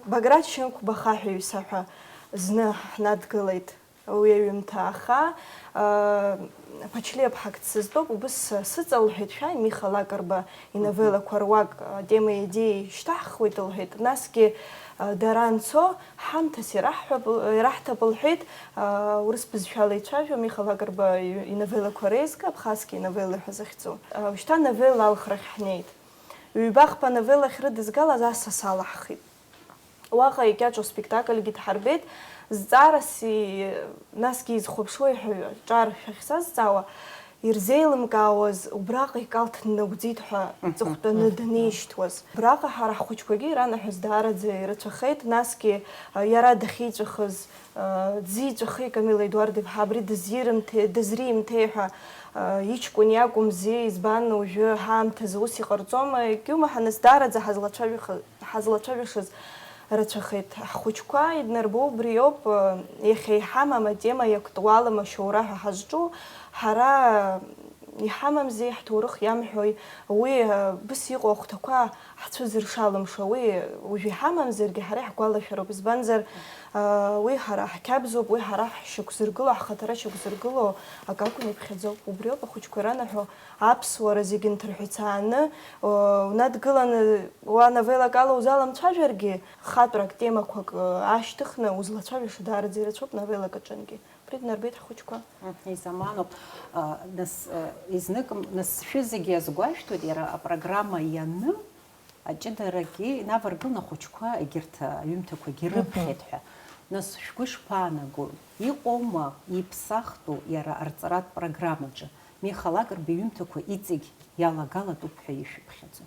Баграт Шьынқәба Хаҳәаҩ саҳәа зны ҳнадгылеит уи аҩымҭа, аха, а, Ԥачлиаԥҳак дсызтәоуп, убыс сыҵалҳәеит, шәааи, Миха Лакрба иновеллақәа руак, атема идеиа ишьҭаҳхуеит, лҳәеит. Насгьы, а, дара анцо, ҳамҭас ираҳҳәап, ираҳҭап, лҳәеит, а, урыс бызшәала ицәажәо, Миха Лакрба иновеллақәа реизга, Абхазские новеллы ҳәа захьӡу. А, шьҭа новелла алхрахь ҳнеит. Ҩба-хԥа новелла ахьрыдызгалаз асас алаҳхит. Уаҟа икьаҿу аспектакльгьы дҳарбеит, зҵаарас и-, насгьы изхәаԥшуеи ҳәа ҿар шәахьсазҵаауа, ирзеилымкаауаз убраҟа икалҭ ннагәӡит ҳәа Мгм, ҵыхәтәаны мгм. данишьҭуаз. Убраҟа ҳара ҳхәыҷқәагьы ранаҳәоз даараӡа ирацәахеит, насгьы, а, иара дахьиҵәахыз, а, дзиҵәахи Камила Едуардовна, абри дызирымҭеи, дызримҭеи ҳәа, а, иҷкәын иакәымзи, избан уажәы ҳаамҭазы ус иҟарҵома, егьиумаҳа нас даараӡа ҳазлацәажәаха-, ҳазлацәажәашаз рацәахеит. Ҳхәыҷқәа иднарбо убриоуп, иахьа иҳамам атема иактуалым ашьоура ҳәа ҳазҿу, ҳара иҳамамзи ҳҭоурых иамҳәои, уи, быс иҟоу ахәҭақәа ҳцәыӡыр шалымшо, уи уажә иҳамамзаргьы ҳара иаҳгәалашәароуп, избанзар, уи ҳара ҳқьабзоуп, уи ҳара ҳшьақәзыргыло, ҳхаҭара шьақәзыргыло акакәны иԥхьаӡоуп. Убриоуп ахәыҷқәа иранаҳәо, аԥсуара зегьы нҭырҳәцааны, унадгыланы, уа новеллак ала узаламцәажәаргьы, хатәрак, темақәак, ашьҭыхны узлацәажәаша даараӡа ирацәоуп новеллак аҿынгьы. Убри днарбеит ҳхәыҷқәа. Мм, изаманоуп. А, нас, а, изнык, нас шәызегьы иазгәашәҭоит, иара апрограмма ианым, аҷыдарагьы инаваргылан ахәыҷқәа егьырҭ аҩымҭақәагьы Мгм. рыԥхьеит ҳәа. Нас шәгәы шԥаанаго? Иҟоума иԥсахтәу иара арҵаратә программаҿы? Миха Лакрба иҩымҭақәа иҵегь иалагалатәуп ҳәа ишәыԥхьаӡо?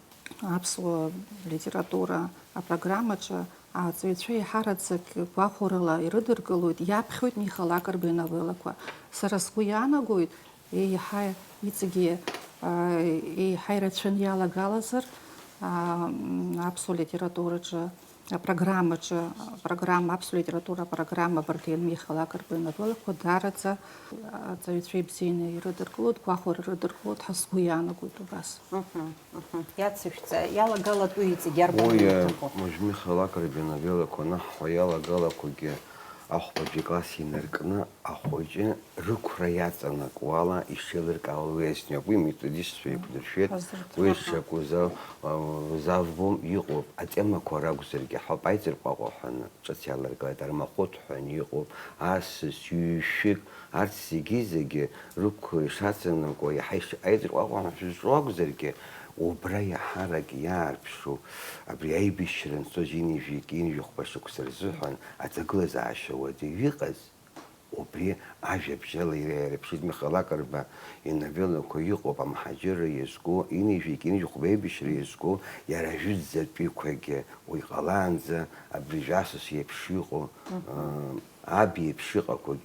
Аԥсуа литература апрограммаҿы аҵаҩцәа еиҳараӡак гәахәарыла ирыдыркылоит, иаԥхьоит Миха Лакрба иновеллақәа. Сара сгәы иаанагоит, еиҳа иҵегьы, а, еиҳа ирацәаны иалагалазар, а, м, аԥсуа литератураҿы апрограммаҿы, апрограмма, аԥсуа литература апрограмма Бардел Миха Лакрба иновеллақәа даараӡа аҵаҩцәа ибзианы ирыдыркылоит, гәахәара рыдыркылоит ҳәа сгәы иаанагоит убас. Мгм, мгм. Иацышәҵа, иалагалатәу иҵегь арбан Уи, э, иуҭаху? Мыжә Миха Лакрба иновеллақәа анаҳҳәо иалагалақәагьы, Ахәбатәи класс инаркны ахәыҷы рықәра иаҵанакуала ишеилыркаауа уи азнык. Уи методистцәа еиқәдыршәеит, уи шакәу зав-, завбом иҟоуп, атемақәа ракәзаргьы ҳауп, аиҵырҟәаҟәа ҳәа ҿыц иалыркааит, армахәыҭ ҳәа иҟоуп, асас, ҩышәык, арҭ зегьы-зегьы рықәра ишаҵанакуа, иаҳа иш-, аиҵырҟәаҟәа ҳәа шәызҿу акәзаргьы, убра иаҳарак иаарԥшу, абри аибашьра анцоз ҩынҩажәи-, ҩынҩажәи хәба шықәса рзыҳәан аҭагылазаашьа уадаҩы иҟаз, убри ажәабжьала иара иарыԥшит. Михаил Лакрба иновеллақәа иҟоуп, амҳаџьырра иазку, ҩынҩажәи-, ҩынҩажәи хәба аибашьра иазку, иара ажәытәӡатәиқәагьы уи ҟалаанӡа абыржәы асас иеиԥш иҟоу, Мгм. э, аб иеиԥш иҟақәагь.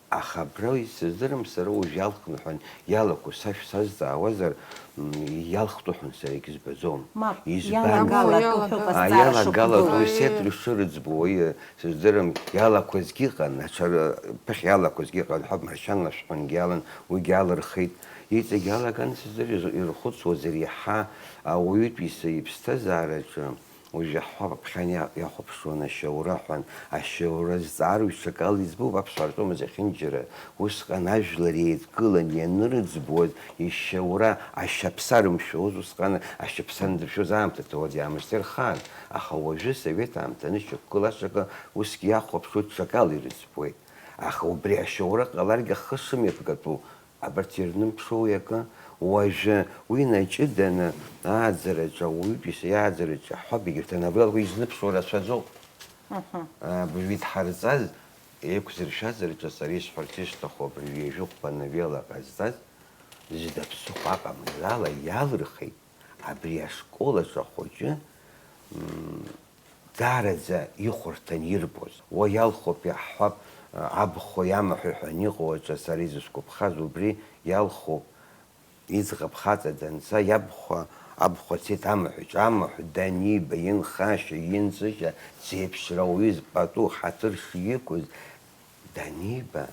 Аха абра исыздырам сара уажә иалхны ҳәа иалақәо сашә сазҵаауазар, м, иалхтәу ҳәа сара егьызбаӡом. Мап, Избан? Иалагалатәу Иалагалатәу. ҳәа А, базҵаара иалагалатәу шықәгылоу. Сеҭ рыҽырыӡбуа, уи, сыздырам, иалақәазгьы ыҟан, аҽара ԥыхьа иалақәазгьы ыҟан, ҳәа маршьанла шәҳәангьы алан, уигьы алырхит. Иҵегь иалаган сыздыр-, ирхәыцуазар иаҳа ауаҩытәыҩса иԥсҭазаараҿы, Уажә иаҳҳәап, аԥхьан иа-, иахәаԥшуан ашьоура ҳәан, ашьоура зҵаару ҽакала избоуп аԥсуаа ртәымыз иахьынџьара. Усҟан ажәлар еидкылан ианырыӡбуаз ишьоура ашьаԥса рымшәоз, усҟан ашьаԥса андыршәоз аамҭа ҭауад иаамышьҭ ирхаан, аха уажәы асовет аамҭа анышьақәгылашака усгьы иахәаԥшуеит, ҽакала ирыӡбуеит. Аха убри ашьоура ҟаларгьы ахы шымҩаԥгатәу Абарҭ ирнымԥшуи акы? Уажәы уи наҷыданы ааӡараҿы, ауаҩытәыҩса иааӡараҿы иаҳҳәап, егьырҭ ановеллақәа изныԥшуа рацәаӡоуп. Мгм. Абыржәы идҳарҵаз, еиқәзыршәаз рҿы сара исҳәарц исҭаху абыржәы ҩажәи хәба ановелла ҟазҵаз, зда ԥсыхәа аҟамызаала иалырхит абри ашкол аҿы ахәыҷы, м, Даараӡа ихәарҭан ирбоз. Уа иалхуп, иаҳҳәап, абхәа иамаҳәи ҳәа аниҟоу аҿы сара изысгәаԥхаз убри иалхуп. Иӡӷаб хаҵа данца, иабхәа, абхәа цеит амаҳәиҿы, амаҳә даниба, инхашьа, инҵышьа, дзеиԥшрауаҩыз пату, ҳаҭыр шиқәыз даниба,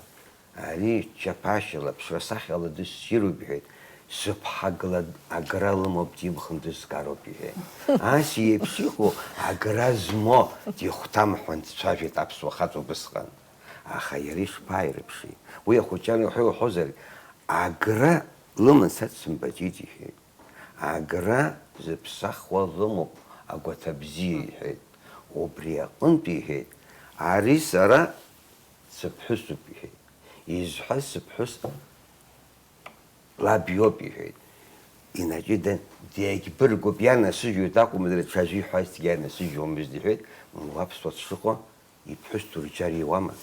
Ари чаԥашьала, ԥшра-сахьала дыссируп, иҳәеит. Сыԥҳа гла-, агра лымоуп, дибхын дызгароуп, иҳәеит. Ас иеиԥш иҟоу агра змоу дихәҭам ҳәа дцәажәеит аԥсуа хаҵа убысҟан. Аха иара ишԥааирыԥши? Уи ахәыҷы ани уҳәа уҳәозар, агра лыман са дсымбаӡеит, иҳәеит. Агра зыԥсахуа лымоуп, агәаҭа бзиа, иҳәеит. Убри аҟынтә, иҳәеит, ари сара сыԥҳәысуп, иҳәеит. Изҳәаз сыԥҳәыс лаб иоуп, иҳәеит. Инаҷыдан, дегьбыргуп, ианасыжьуеит акәымзар, ҽаӡәы иҳәазҭгьы ианасыжьуамызт, иҳәеит. Уаԥсуа дшыҟоу, иԥҳәыс дурџьар иуама?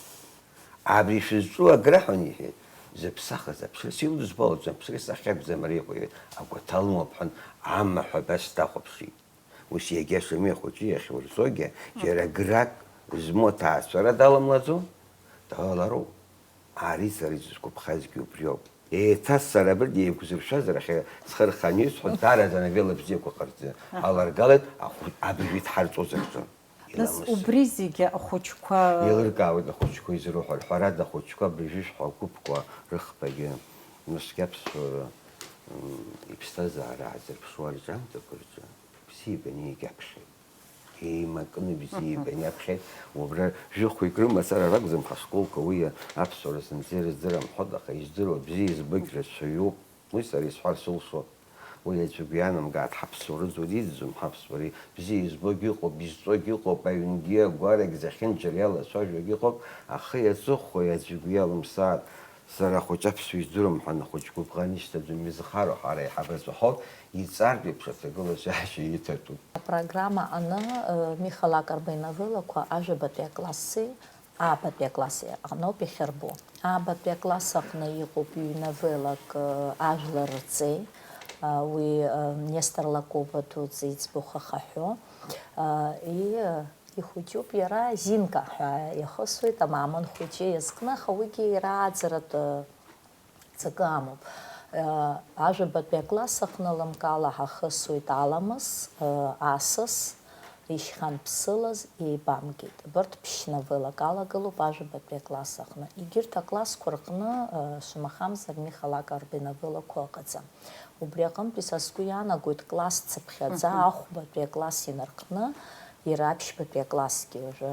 Абри шәызҿу агра ҳәа иҳәеит. Зыԥсахыз аԥшра силыдызбалаӡом, аԥшра сахьакәӡам ари иҟоу, иҳәеит. Агәаҭа лымоуп ҳәан, амаҳә абас дахәаԥшит. Ус иагьа Шамиа хәыҷы иахьурҵогьы, џьара грак змоу аҭаацәара даламлаӡо, далалароуп. Ари сара изысгәаԥхазгьы убриоуп. Еиҭа сара абырҭ еиқәзыршәазар, ахьа схы рханы исҳәо, даараӡа ановелла бзиақәа ҟарҵаны аларгалеит, ахәы-, абыржәы идҳарҵозар ҿын. Нас Иламыс. Убри зегьы ахәыҷқәа Еилыркаауеит ахәыҷқәа изыруҳәар, ҳәарада, ахәыҷқәа абыржәы шәҳәа гәыԥқәа рыхԥагьы, насгьы аԥсуара, м, иԥсҭазаара аазырԥшуа рҿиамҭақәа рҿы. Бзиабаны иагьаԥхьеит. Еимакны бзиабаны иаԥхьеит. Убра жәохәҩык рымацара ракәӡам ҳашколқәа, уи аԥсуара зынӡа ирыздырам ҳәоит, аха издыруа бзиа избогь рацәаҩуп. Уи сара исҳәар сылшоит. Уи аӡәгьы ианамгааит, ҳаԥсуара ӡуа диӡӡом, ҳаԥсуара бзиа избогь ыҟоуп, изҵогь ыҟоуп, аҩнгьы агәарагь зехьынџьара иалацәажәогь ыҟоуп, ахи аҵыхәеи аӡәгьы иалымсааит. Сара ахәыҷы аԥсуа издыруам ҳәа ахәыҷ гәыбӷан ишьҭаӡом, изхароу ҳара иҳабацәа ҳауп, иҵартә еиԥш аҭагылазаашьа иҭатәуп. Апрограмма аҟны, э, Миха Лакрба иновеллақәа ажәабатәи акласси аабатәи акласси аҟноуп иахьырбо. Аабатәи акласс аҟны иҟоуп ҩ-новеллак, э, Ажәлар рҵеи, э, уи, э, Нестор Лакоба дуӡӡа иӡбахә ахаҳәо, э, и, э, Ихәыҷуп иара, Зинка ҳәа иахысуеит, амаамын хәыҷы иазкны, аха уигьы иара ааӡаратә ҵакы амоуп. Ажәабатәи акласс аҟны лымкаала ҳахысуеит Аламыс, Асас, Ишьхьан ԥсылаз, Еибамгеит. Абарҭ ԥшь новеллак алагылоуп ажәабатәи акласс аҟны. Егьырҭ аклассқәа рҟны, шамахамзар, Миха Лакрба иновеллақәа ыҟаӡам. Убри аҟынтәи са сгәы иаанагоит, класс цыԥхьаӡа Мгм. ахәбатәи акласс инаркны, Иара аԥшьбатәи аклассгьы уажәы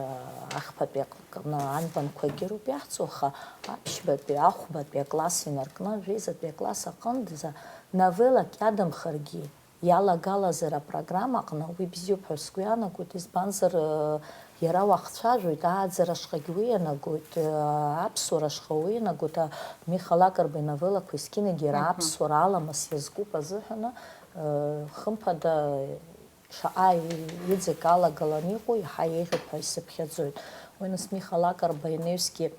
ахԥатәи аҟны анбанқәагьы роуп иаҳҵо, аха аԥшьбатәи, ахәбатәи акласс инаркны, жәеизатәи акласс аҟынӡа новеллак иадамхаргьы, иалагалазар апрограммаҟны, уи бзиоуп ҳәа сгәы иаанагоит, избанзар, э, иара уахцәажәоит, ааӡара ашҟагь уи ианагоит, э, аԥсуара ашҟа уи ианагоит, а, Миха Лакрба иновеллақәа есқьынагь иара Мгм. аԥсуара аламыс иазкуп азыҳәаны, э, хымԥада, шаҟа иӡык алагаланы иҟоу иаҳа еиӷьуп ҳәа исыԥхьаӡоит. Уи нас Миха Лакрба инаҩсгьы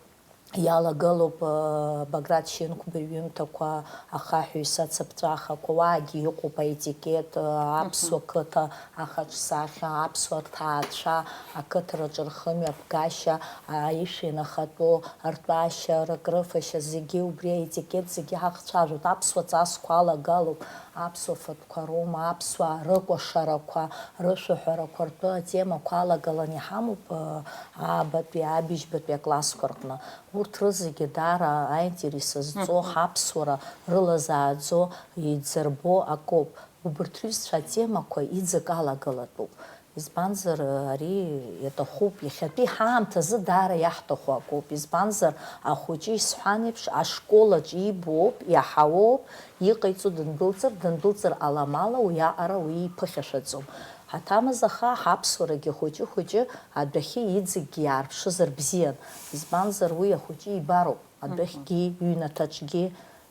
иалагалоуп, э, Баграт Шьынқәба иҩымҭақәа, Ахаҳә иҩса цыԥҵәахақәа, уаагьы иҟоуп аетикет, э, аԥсуа Мгм. қыҭа ахаҿсахьа, аԥсуа ҭаацәа, ақыҭараҿы рхымҩаԥгашьа, аишәа инахатәу ртәашьа, рыкрыфашьа, зегьы убри аетикет зегьы ҳахцәажәоит. Аԥсуа ҵасқәа алагалоуп, аԥсуа фатә Қәа роума аԥсуаа рыкәашарақәа, рышәаҳәарақәа ртәы атемақәа алагаланы иҳамоуп, э, аабатәи, абыжьбатәи аклассқәа рҟны. Урҭ рызегьы даара аинтерес зҵо, Мгм. ҳаԥсуара рылазааӡо, иӡырбо акоуп. Убырҭ рҩызцәа атемақәа иӡык алагалатәуп. Избанзар, ари иаҭахуп, иахьатәи ҳаамҭазы даара иаҳҭаху акоуп. Избанзар, ахәыҷы исҳәан еиԥш, ашкол аҿы ибоуп, иаҳауоуп, иҟаиҵо дындәылҵыр, дындәылҵыр аламала уиаҟара уи иԥыхьашәаӡом. Ҳаҭамыз аха, ҳаԥсуарагьы хәыҷы-хәыҷы адәахьы иӡыкгьы иаарԥшызар бзиан. Избанзар, уи ахәыҷы ибароуп, адәахьгьы, Мгм. иҩнаҭаҿгьы,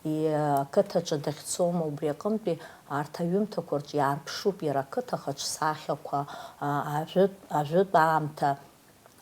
и-, ақыҭаҿы дахьцома, убри аҟынтәи арҭ аҩымҭақәа рҿы иаарԥшуп иара ақыҭа хаҿсахьақәа, а, ажәытә, ажәытә аамҭа,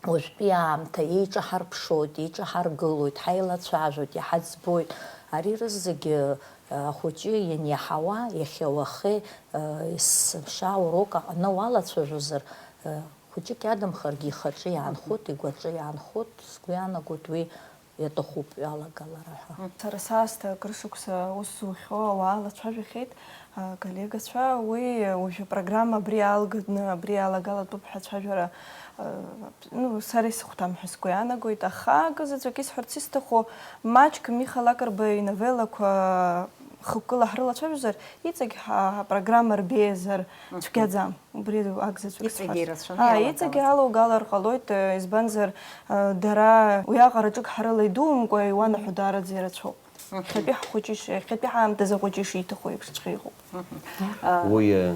уажәтәи аамҭа еиҿаҳарԥшуеит, еиҿаҳаргылоит, ҳаилацәажәоит, иҳаӡбоит. Ари рызегьы, а, ахәыҷы ианиаҳауа, иахьа уахеи, а, есымша аурок аҟны уалацәажәозар, а, хәыҷык иадамхаргьы ихаҿы иаанхоит, игәаҿы иаанхоит, сгәы иаанагоит уи иаҭахуп ҩалагалара ҳәа. Сара саасҭа акыр шықәса аус зухьоу ауаа лацәажәахьеит, аколлегацәа. Уи уажәы апрограмма абри аалганы, абри иалагалатәуп ҳәа ацәажәара, а, ну, сара исыхәҭам ҳәа сгәы иаанагоит, аха акы заҵәык исҳәарц исҭаху, маҷк Миха Лакрба иновеллақәа хықәкыла ҳрылацәажәозар, иҵегь ҳа-, ҳапрограмма рбеиазар Мгм. цәгьаӡам. Убри акзаҵәык Иҵегь сҳәарц. Ирацәаны Аа, иалагалаз. Иҵегь алоугалар ҟалоит, э, избанзар, э, дара уиаҟара ҿык ҳарыла идумкәа иуанаҳәо даараӡа ирацәоуп. Мгм. Иахьатәи ҳхәыҷы иш-, иахьатәи ҳаамҭазы ахәыҷы ишиҭаху еиԥшҵәҟьа иҟоуп. Мгм. А, Уи, э,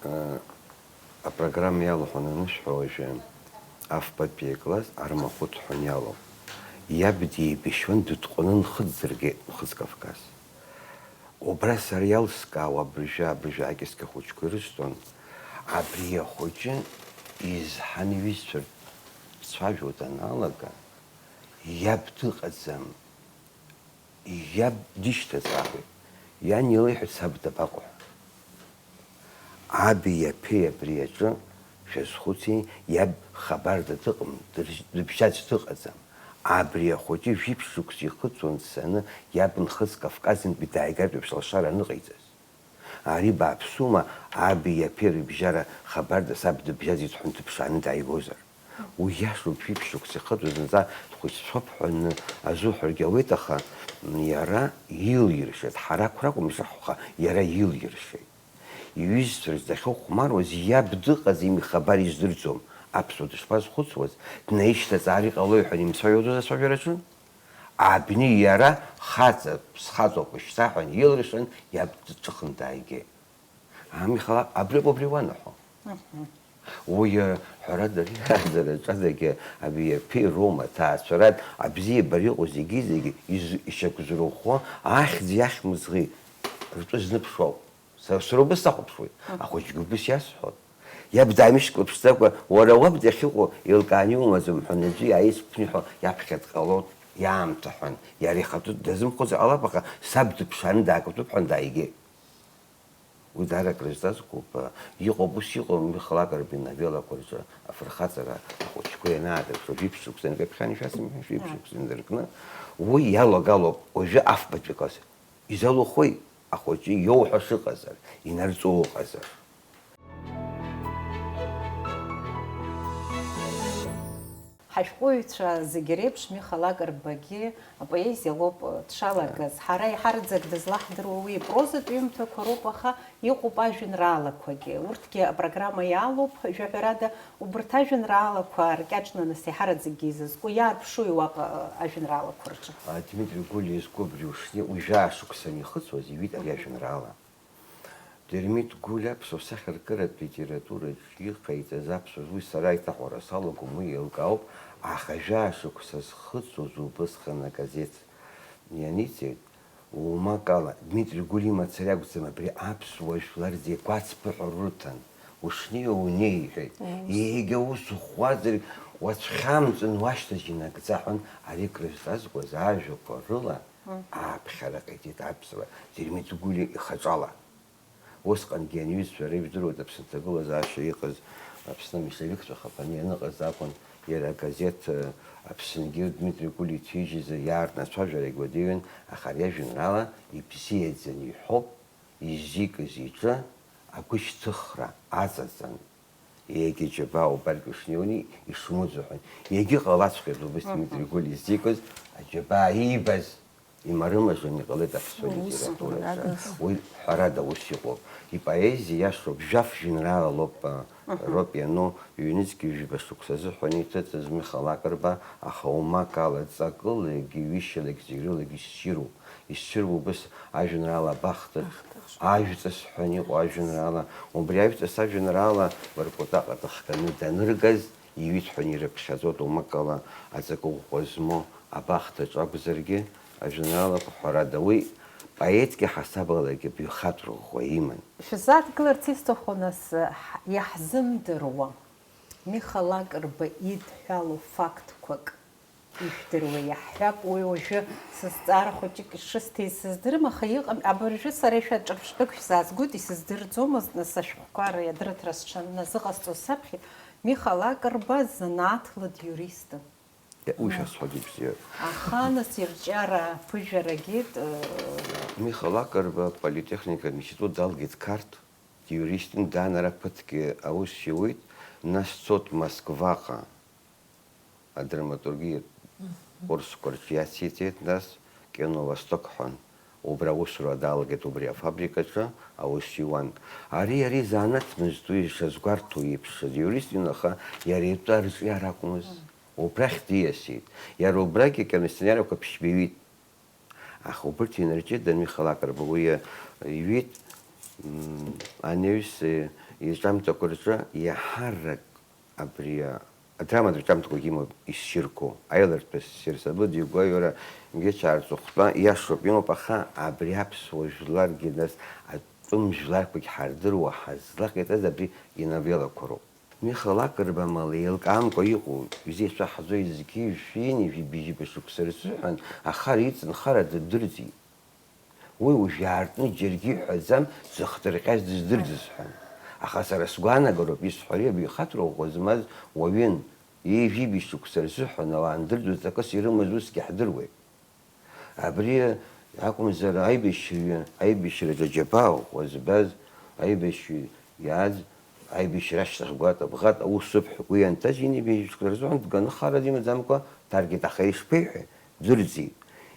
э, апрограмма иалахәын анысҳәа уажәы, афбатәи акласс армахәыҭ ҳәа иалоуп. Иаб деибашьуан дытҟәаны Нхыҵ-Дыргеит, Нхыҵ-Кавказ. Убра сара иалскаауа абыржәы, абыржәы акьыскьа хәыҷқәа ирысҭон. Абри ахәыҷы изҳан иҩызцәа рцәажәо даналага, иаб дыҟаӡам, иаб дишьҭаҵаауеит. Иан илеиҳәеит, саб дабаҟоу ҳәа. Аби иаԥеи абри аҿы шәазхәыци, иаб хабарда дыҟам, дыршь-, дыбжьаӡ дыҟаӡам. Абри ахәыҷы жәиԥшь шықәса ихыҵуан дцаны, иаб Нхыҵ Кавказынтәи дааигартә еиԥш алшара аныҟаиҵаз. Ари бааԥсума, аби иаԥеи рыбжьара хабарда саб дыбжьаӡит ҳәа дыԥшааны дааигозар? Уи иашоуп, жәиԥшь шықәса ихыҵуа зынӡа дхәыҷцәоуп ҳәа азуҳәаргьы ауеит, аха иара илиршеит, ҳара ақәра акәым ишаҳҳәо, иара илиршеит. Иҩызцәа рзы дахьыхәмаруаз иаб дыҟаӡами, ихабар издырӡом, аԥсуа дышԥазхәыцуаз, днаишьҭаҵаар иҟалои ҳәа имцаҩодоз ацәажәараҿы? Абни иара хаҵа, схаҵоуп шьҭа ҳәа илыршан, иаб дҿыхны дааигеит. Амихала абри убри уанаҳәо. Мгм. Уи, э, ҳәарада, ари аӡара аҿадагьы абри иаԥеи роума аҭаацәарад абзиабара иҟоу зегьы-зегьы из-, ишьақәзырӷәӷәо ахьӡи ахьмыӡӷи ртәы зныԥшуоуп. Са, сара убыс сахәаԥшуеит. Мгм. Ахәыҷгьы убыс иасҳәон. Иаб дааимышьклаԥшӡакәа, уара уаб дахьыҟоу еилкааны иумаӡам ҳәа, аӡәы иааисԥни ҳәа иаԥхьа дҟалон, иаамҭа ҳәан, иара ихатәы дазымхәыцыр ҟалап, аха саб дыԥшааны даакаҭәоуп ҳәан дааигеит. Уи даара акрызҵазкуп, иҟоуп, ус иҟоуп, Михалак Арбин новеллақәа рҿы афырхаҵара ахәыҷқәа ианаадырԥшуа, жәиԥшь шықәса инкаԥхьан, ишәасымҳәеи, жәиԥшь шықәса индыркны, уи иалагалоуп уажәы афбатәи акласс. Изалухуеи ахәыҷы иоуҳәо шыҟазар, инарҵо ыҟазар? Ашәҟәыҩҩцәа зегьы реиԥш Миха Лакрбагьы апоезиа лоуп дшалагаз. Ҳара еиҳараӡак дызлаҳдыруа уи ипрозатә ҩымҭақәа роуп, аха иҟоуп ажәеинраалақәагьы. Урҭгьы апрограмма иалоуп, жәаҳәарада, убарҭ ажәеинраалақәа ркьаҿны нас еиҳараӡакгьы изызку, иаарԥшуи уаҟа ажәеинраалақәа рҿы? А, Дмитри Гәлиа изку абри ушни-, уи жәаа шықәса анихыҵуаз иҩит ари ажәеинраала. Дырмит Гәлиа аԥсуа сахьаркыратә литератураҿ иҟаиҵаз аԥсуа, уи сара аиҭаҳәара салагом, уи еилкаауп, аха жәаа шықәса зхыҵуаз убысҟан агазеҭ ианиҵеит, оумак ала, Дмитри Гәлиа имацара иакәӡам, абри аԥсуа жәлар зегь гәацԥыҳәо рыҭан, ушнеиуа унеи, иҳәеит. Ус. Егьа ус ухәуазар, уацәхьамҵын, уашьҭахь инагӡа ҳәан, ари крызҵазкуаз ажәақәа рыла ааԥхьара ҟаиҵеит аԥсуа Дырмит Гәлиа ихаҿала. Усҟангьы анаҩсцәа реиԥш, жәдыруеит, Аԥсны аҭагылазаашьа иҟаз, Аԥсны аменьшевикцәа хапаны ианыҟаз акәын, иара агазеҭ, э, Аԥсынгьы Дмитри Гәлиа иҭижьыз иаартны ацәажәарагь уадаҩын, аха ари ажәеинраала ибзиаӡаны иҳәоуп, изикыз иҿы агәышьҭыхра аҵаҵан. Егьа џьабаа убаргьы ушнеиуа ишмуӡо ҳәа. Иагьыҟалаҵәҟьеит убыс Дмитри Гәлиа изикыз, аџьабаа иибаз. Имарымажәын иҟалеит аԥсуа Ус, литератураҿы. Ҳәарада. Уи ҳәарада ус иҟоуп. Ипоезиа иашоуп, жәаф жәеинраала лоуп, а, Мгм. роуп иану, ҩнызқьи жәба шықәса азыҳәан иҭыҵыз Миха Лакрба, аха умак ала, ҵакылагьы, ҩышьалагьы, зегь рылагьы ссируп. Иссируп убыс ажәеинраала Абахҭаҿ, Абахҭаҿ. Ажәҵыс ҳәа иҟоу ажәеинраала. Убри ажәҵыс ажәеинраала Воркутаҟа дыхганы даныргаз, иҩит ҳәа ирыԥхьаӡоит, умак ала, аҵакы ӷәӷәа змоу Абахҭаҿ акәзаргьы, ажәеинраалақәа, ҳәарада, уи поетки ҳасабалагьы баҩхатәра ӷәӷәа иман. Шәзааҭгыларц исҭаху, нас, ҳ-, иаҳзымдыруа Миха Лакрба идҳәалоу фактқәак ижәдыруа иаҳҳәап. Уи уажәы сызҵаара хәыҷык ишысҭеи сыздырам, аха иҟам, абыржәы сара ишәаҿырԥштәык шәзаазгоит, исыздырӡомызт, нас, ашәҟәқәа ри-, адырраҭара сҽаназыҟасҵоз саԥхьеит. Миха Лакрба занааҭла диуристын. Уи шәасҳәогьы бзиоуп. Аха, нас, ирҿиара аԥыжәарагьы, э, Миха Лакрба аполитехникатә институт далгеит Қарҭ, диуристын, даанара ԥыҭкгьы аус иуит, нас дцоит Москваҟа, адраматургиатә курсқәа рҿы иациҵеит, нас Кино Восток ҳәа. Убра аусура далагеит, убри афабрикаҿы аус иуан. Ари, ари занааҭ мызҭ, уи ишазгәарҭо еиԥш, диуристын, аха иара итәы арҿиара акәмызт. Убрахь диасит. Иара убрагьы акиносценарқәа ԥшьба иҩит. Аха убырҭ инарҿиеит Миха Лакрба, уи иҩит, м, анаҩс, э, иҿамҭақәа рҿы иаҳарак абри, а, адраматә ҿамҭақәагьы имоуп иссирқәоу, аилыртәы ссир, сабыдиу гәаҩара, Гьечаа рҵыхәтәа, иашоуп, имоуп, аха абри аԥсуа жәларгьы, нас, атәым жәларқәагь ҳардыруа ҳазлаҟаиҵаз абри иновеллақәа роуп. Миха Лакрба амала еилкаамкәа иҟоу, изеицәаҳҵо изгьы жәшәи ҩажәи быжьба шықәса рзыҳәан ахара иҵан, хара дырдырӡит. Уи уажә иаартны џьаргьы иҳәаӡам, дзыхдырҟьаз дыздырӡыз ҳәа. Аха сара сгәаанагароуп исҳәари, абаҩхатәра ӷәӷәа змаз уаҩын, ҩажәи быжьба шықәса рзыҳәан ауаа андырӡоз акыс ирымаз усгьы ҳдыруеит. Абри акәымзар, аибашьҩы, аибашьраҿы аџьабаа ӷәӷәа збаз, аибашьҩы иааз, аибашьра ашьҭахь гәаҭа-бӷата аус ыԥҳәа уи ианҭаз, ҩажәи быжьба шықәса рзыҳәан дганы хара димаӡамкәа даргеит, аха ишԥеиҳәеи, дырӡит.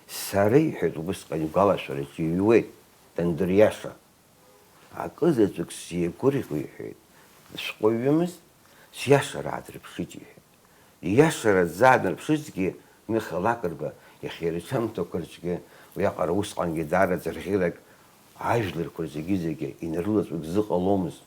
Сара, иҳәеит, убысҟан игәалашәараҿы иҩуеит, дандыриаша. Акы заҵәык сзеигәырӷьо, иҳәеит, шәҟәыҩҩымызт, сиашара аадырԥшит, иҳәеит. Ииашара дзаадырԥшызҭгьы Миха Лакрба иахьа ирацәамҭақәа рҿгьы, уиаҟара усҟангьы даара ӡырӷьырак ажәларқәа зегьы-зегьы инарылаҵәо дазыҟаломызт.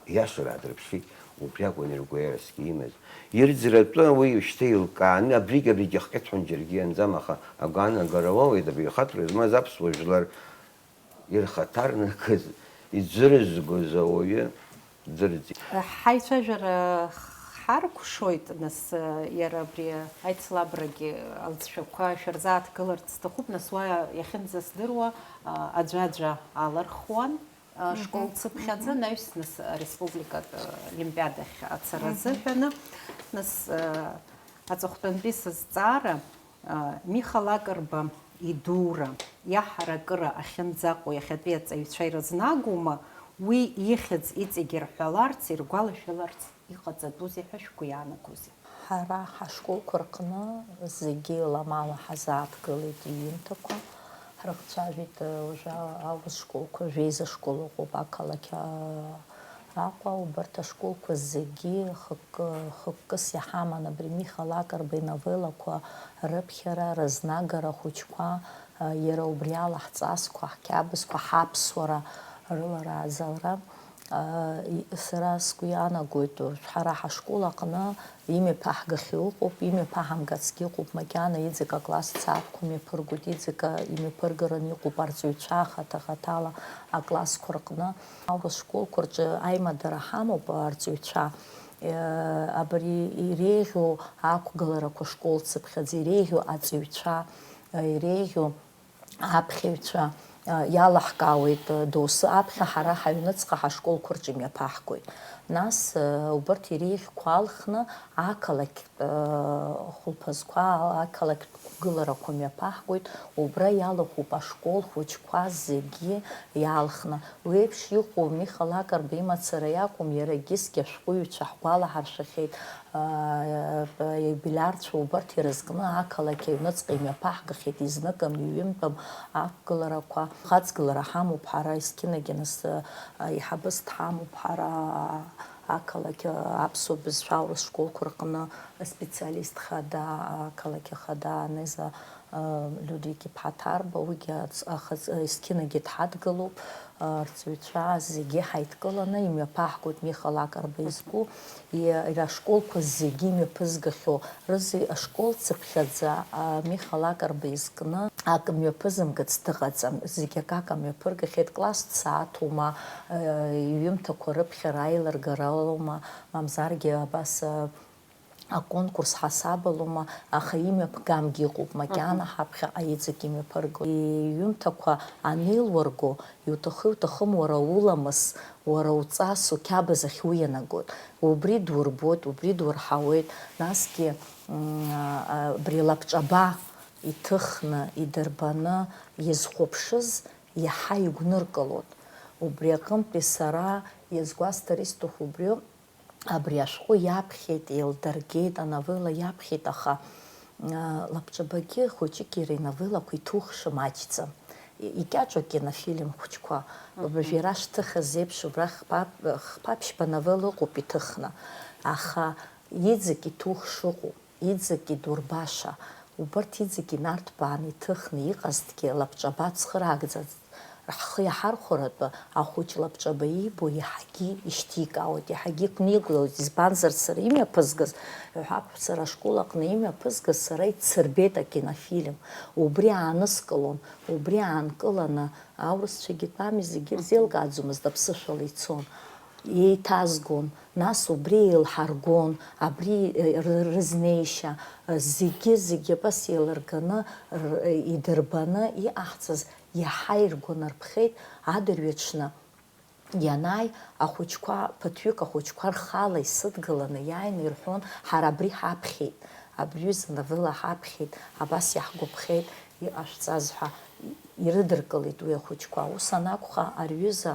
Ииашара аадырԥшит, убри акәын иргәаҩарасгьы имаз. Ирӡратәы уи шьҭа еилкааны, абригь-абригь иахҟьеит ҳәа џьаргьы ианӡам, аха агәаанагара уоуеит, абаҩхатәра змаз аԥсуа жәлар ирхаҭарнакыз, иӡырызгоз ауаҩы дырӡит. Ҳаицәажәара ҳаркәшоит, нас, иара абри аицлабрагьы алҵшәақәа шәырзааҭгыларц сҭахуп, нас, уа иахьынӡасдыруа, аӡәаӡәа алархуан, ашкол цыԥхьаӡа, анаҩс, нас, ареспубликатә олимпиадахь ацара азыҳәаны, нас, аҵыхәтәантәи сызҵаара, Миха Лакрба идура, иаҳаракыра ахьынӡаҟоу иахьатәи аҵаҩцәа ирызнагоума, уи ихьӡ иҵегьы рҳәаларц, иргәалашәаларц иҟаҵатәузеи ҳәа шәгәы иаанагозеи? Ара ҳашколқәа рҟны зегьы ламала ҳазааҭгылеит иҩымҭақәа. Ҳрыхцәажәеит, уажәы аурыс школқәа жәеиза школ ыҟоуп ақалақь Аҟәа, убарҭ ашколқәа зегьы хықәкы, хықәкыс иҳаман абри Миха Лакрба иновеллақәа рыԥхьара, рызнагара ахәыҷқәа, иара убри ала ҳҵасқәа, ҳқьабзқәа, ҳаԥсуара рыларааӡалара. Сара сгәы иаанагоит, ҳара ҳашкол аҟны имҩаԥаҳгахьоу ыҟоуп, имҩаԥаҳамгацгьы ыҟоуп, макьана иҵегь акласс ҭаацәқәа мҩаԥыргоит, иҵегь имҩаԥыргараны иҟоуп арҵаҩцәа хаҭа-хаҭала аклассқәа рҟны. Аурыс школқәа рҿы аимадара ҳамоуп арҵаҩцәа, абри иреиӷьу ақәгыларақәа школ цыԥхьаӡа иреиӷьу аҵаҩцәа, иреиӷьу аԥхьаҩцәа, а, иалаҳкаауеит, а, доусы аԥхьа ҳара ҳаҩныҵҟа ҳашколқәа рҿы имҩаԥаҳгоит. Нас, а, убарҭ иреиӷьқәа алхны ақалақьтә, а, хәылԥазқәа, ақалақьтә қәгыларақәа мҩаԥаҳгоит, убра иалахәуп ашкол хәыҷқәа зегьы иалхны. Уи еиԥш иҟоу Миха Лакрба имацара иакәым, иара егьысгьы ашәҟәыҩҩцәа ҳгәалаҳаршәахьеит, Иубилиарцәа убарҭ ирызкны ақалақь аҩныҵҟа имҩаԥаҳгахьеит, изныкым, иҩымтәым ақәгыларақәа. Хаҵгылара ҳамоуп ҳара, есқьынагьы нас, еиҳабыс дҳамоуп ҳара, ақалақь аԥсуа бызшәа аурыс школқәа рҟны аспециалист хада, ақалақь ахада Анеза Людвиг-иԥҳа Ҭарба, уигьы ац-, ахаҵ-, есқьынагьы дҳадгылоуп. Арҵаҩцәа зегьы ҳаидкыланы имҩаԥаҳгоит Миха Лакрба изку, и-, иара ашколқәа зегьы имҩаԥызгахьоу рызы ашкол цыԥхьаӡа, а, Миха Лакрба изкны ак мҩаԥызымгац дыҟаӡам. Зегьы акака мҩаԥыргахьеит, класс ҭаацәоума, а, иҩымҭақәа рыԥхьара аилыргара аума, мамзаргьы абас, а, аконкурс ҳасабалома, аха имҩаԥгамгьы ыҟоуп, макьана ҳаԥхьаҟа иҵегь имҩаԥырго. Иҩымҭақәа анеилурго, иуҭахы-иуҭахым уара уламыс, уара уҵас, уқьабз ахь уианагоит. Убри дурбоит, убри дурҳауеит, насгьы, м, а, абри лабҿаба иҭыхны, идырбаны иазхәаԥшыз иаҳа игәныркылоит. Убри аҟынтәи сара иазгәасҭар исҭаху убриоуп. Абри ашәҟәы иаԥхьеит, еилдыргеит, ановелла иаԥхьеит, аха, а, лабҿабагьы хәыҷык иара иновеллақәа иҭухша маҷӡам. И-, икьаҿу акинофильм хәыҷқәа, уажә иара шҭыхыз еиԥш, убра хԥа-, хԥа-ԥшьба новелла ыҟоуп иҭыхны, аха иҵегь иҭух шыҟоу, иҵегь идурбаша, убарҭ иҵегь инарҭбааны иҭыхны иҟазҭгьы лабҿаба цхыраагӡа Ҳхы иаҳархәаратәы ахәыҷ лабҿаба иибо иаҳагьы ишьҭикаауеит, иаҳагьы иқәнигоит, избанзар, сара имҩаԥызгаз, ҳәап, сара ашкол аҟны имҩаԥызгаз сара ицсырбеит акинофильм, убри ааныскылон, убри аанкыланы аурысцәагьы тәами, зегьы ирзеилкааӡомызт, аԥсышәала ицон, еиҭазгон, нас убри еилҳаргон, абри, э, ры-, рызнеишьа, э, зегьы, зегьы абас еилырганы, р-, э, идырбаны иҟаҳҵаз Иаҳа иргәанарԥхеит адырҩаҽны ианааи, ахәыҷқәа, ԥыҭҩык ахәыҷқәа рхала исыдгыланы иааины ирҳәон, ҳара абри ҳаԥхьеит, абри ҩыза новелла ҳаԥхьеит, абас иаҳгәаԥхеит, иҟашәҵаз ҳәа ирыдыркылеит уи ахәыҷқәа. Ус анакәха, ари ҩыза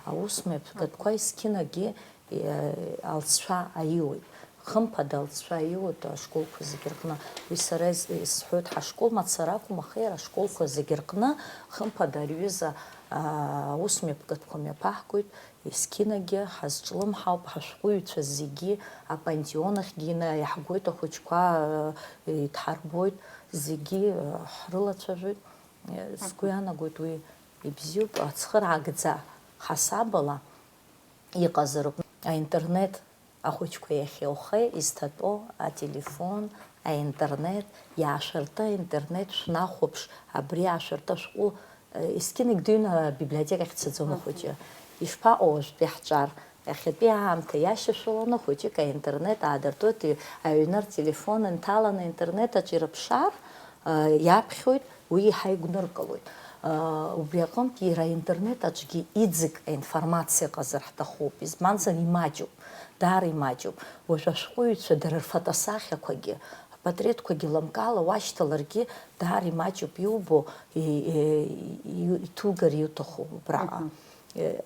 аусмҩаԥгатәқәа есқьынагьы Иа-, алҵшәа аиуеит. Хымԥада, алҵшәа аиуеит ашколқәа зегьы рҟны. Уи сара ис-, исҳәоит, ҳашкол мацара акәым, аха иара ашколқәа зегьы рҟны, хымԥада, ари ҩыза, аа, аусмҩаԥгатәқәа мҩаԥаҳгоит, есқьынагьы ҳазҿлымҳауп, ҳашәҟәыҩҩцәа зегьы апантеон ахьгьы инаиаҳгоит, ахәыҷқәа, аа, идҳарбоит, зегьы, аа, ҳрылацәажәоит. Сгәы иаанагоит, уи ибзиоуп, ацхыраагӡа ҳасабала иҟазароуп. Аинтернет ахәыҷқәа иахьеухеи изҭатәоу ателефон, аинтернет, иаашәырты аинтернет шәнахәаԥш, абри аашәырты ашәҟәы, э, есқьынагь дыҩны абиблиотекахь дцаӡом ахәыҷы. Ишԥаҟоу уажәтәи ҳҿар? Иахьатәи аамҭа иашьашәаланы хәыҷык аинтернет аадыртуеит, аҩны ртелефон инҭаланы аинтернет аҿы ирыԥшаар, э, иаԥхьоит, Уи иаҳа игәныркылоит. Убри аҟынтә иара аинтернет аҿгьы иӡык аинформациа ыҟазар ҳҭахуп, избанзар, имаҷуп, даара имаҷуп. Уажә ашәҟәыҩҩцәа дара рфотосахьақәагьы, апатреҭқәагьы лымкаала уашьҭаларгьы, даара имаҷуп иубо, и-, и-, и-, иҭугар иуҭаху убраҟа. Мгм. Э,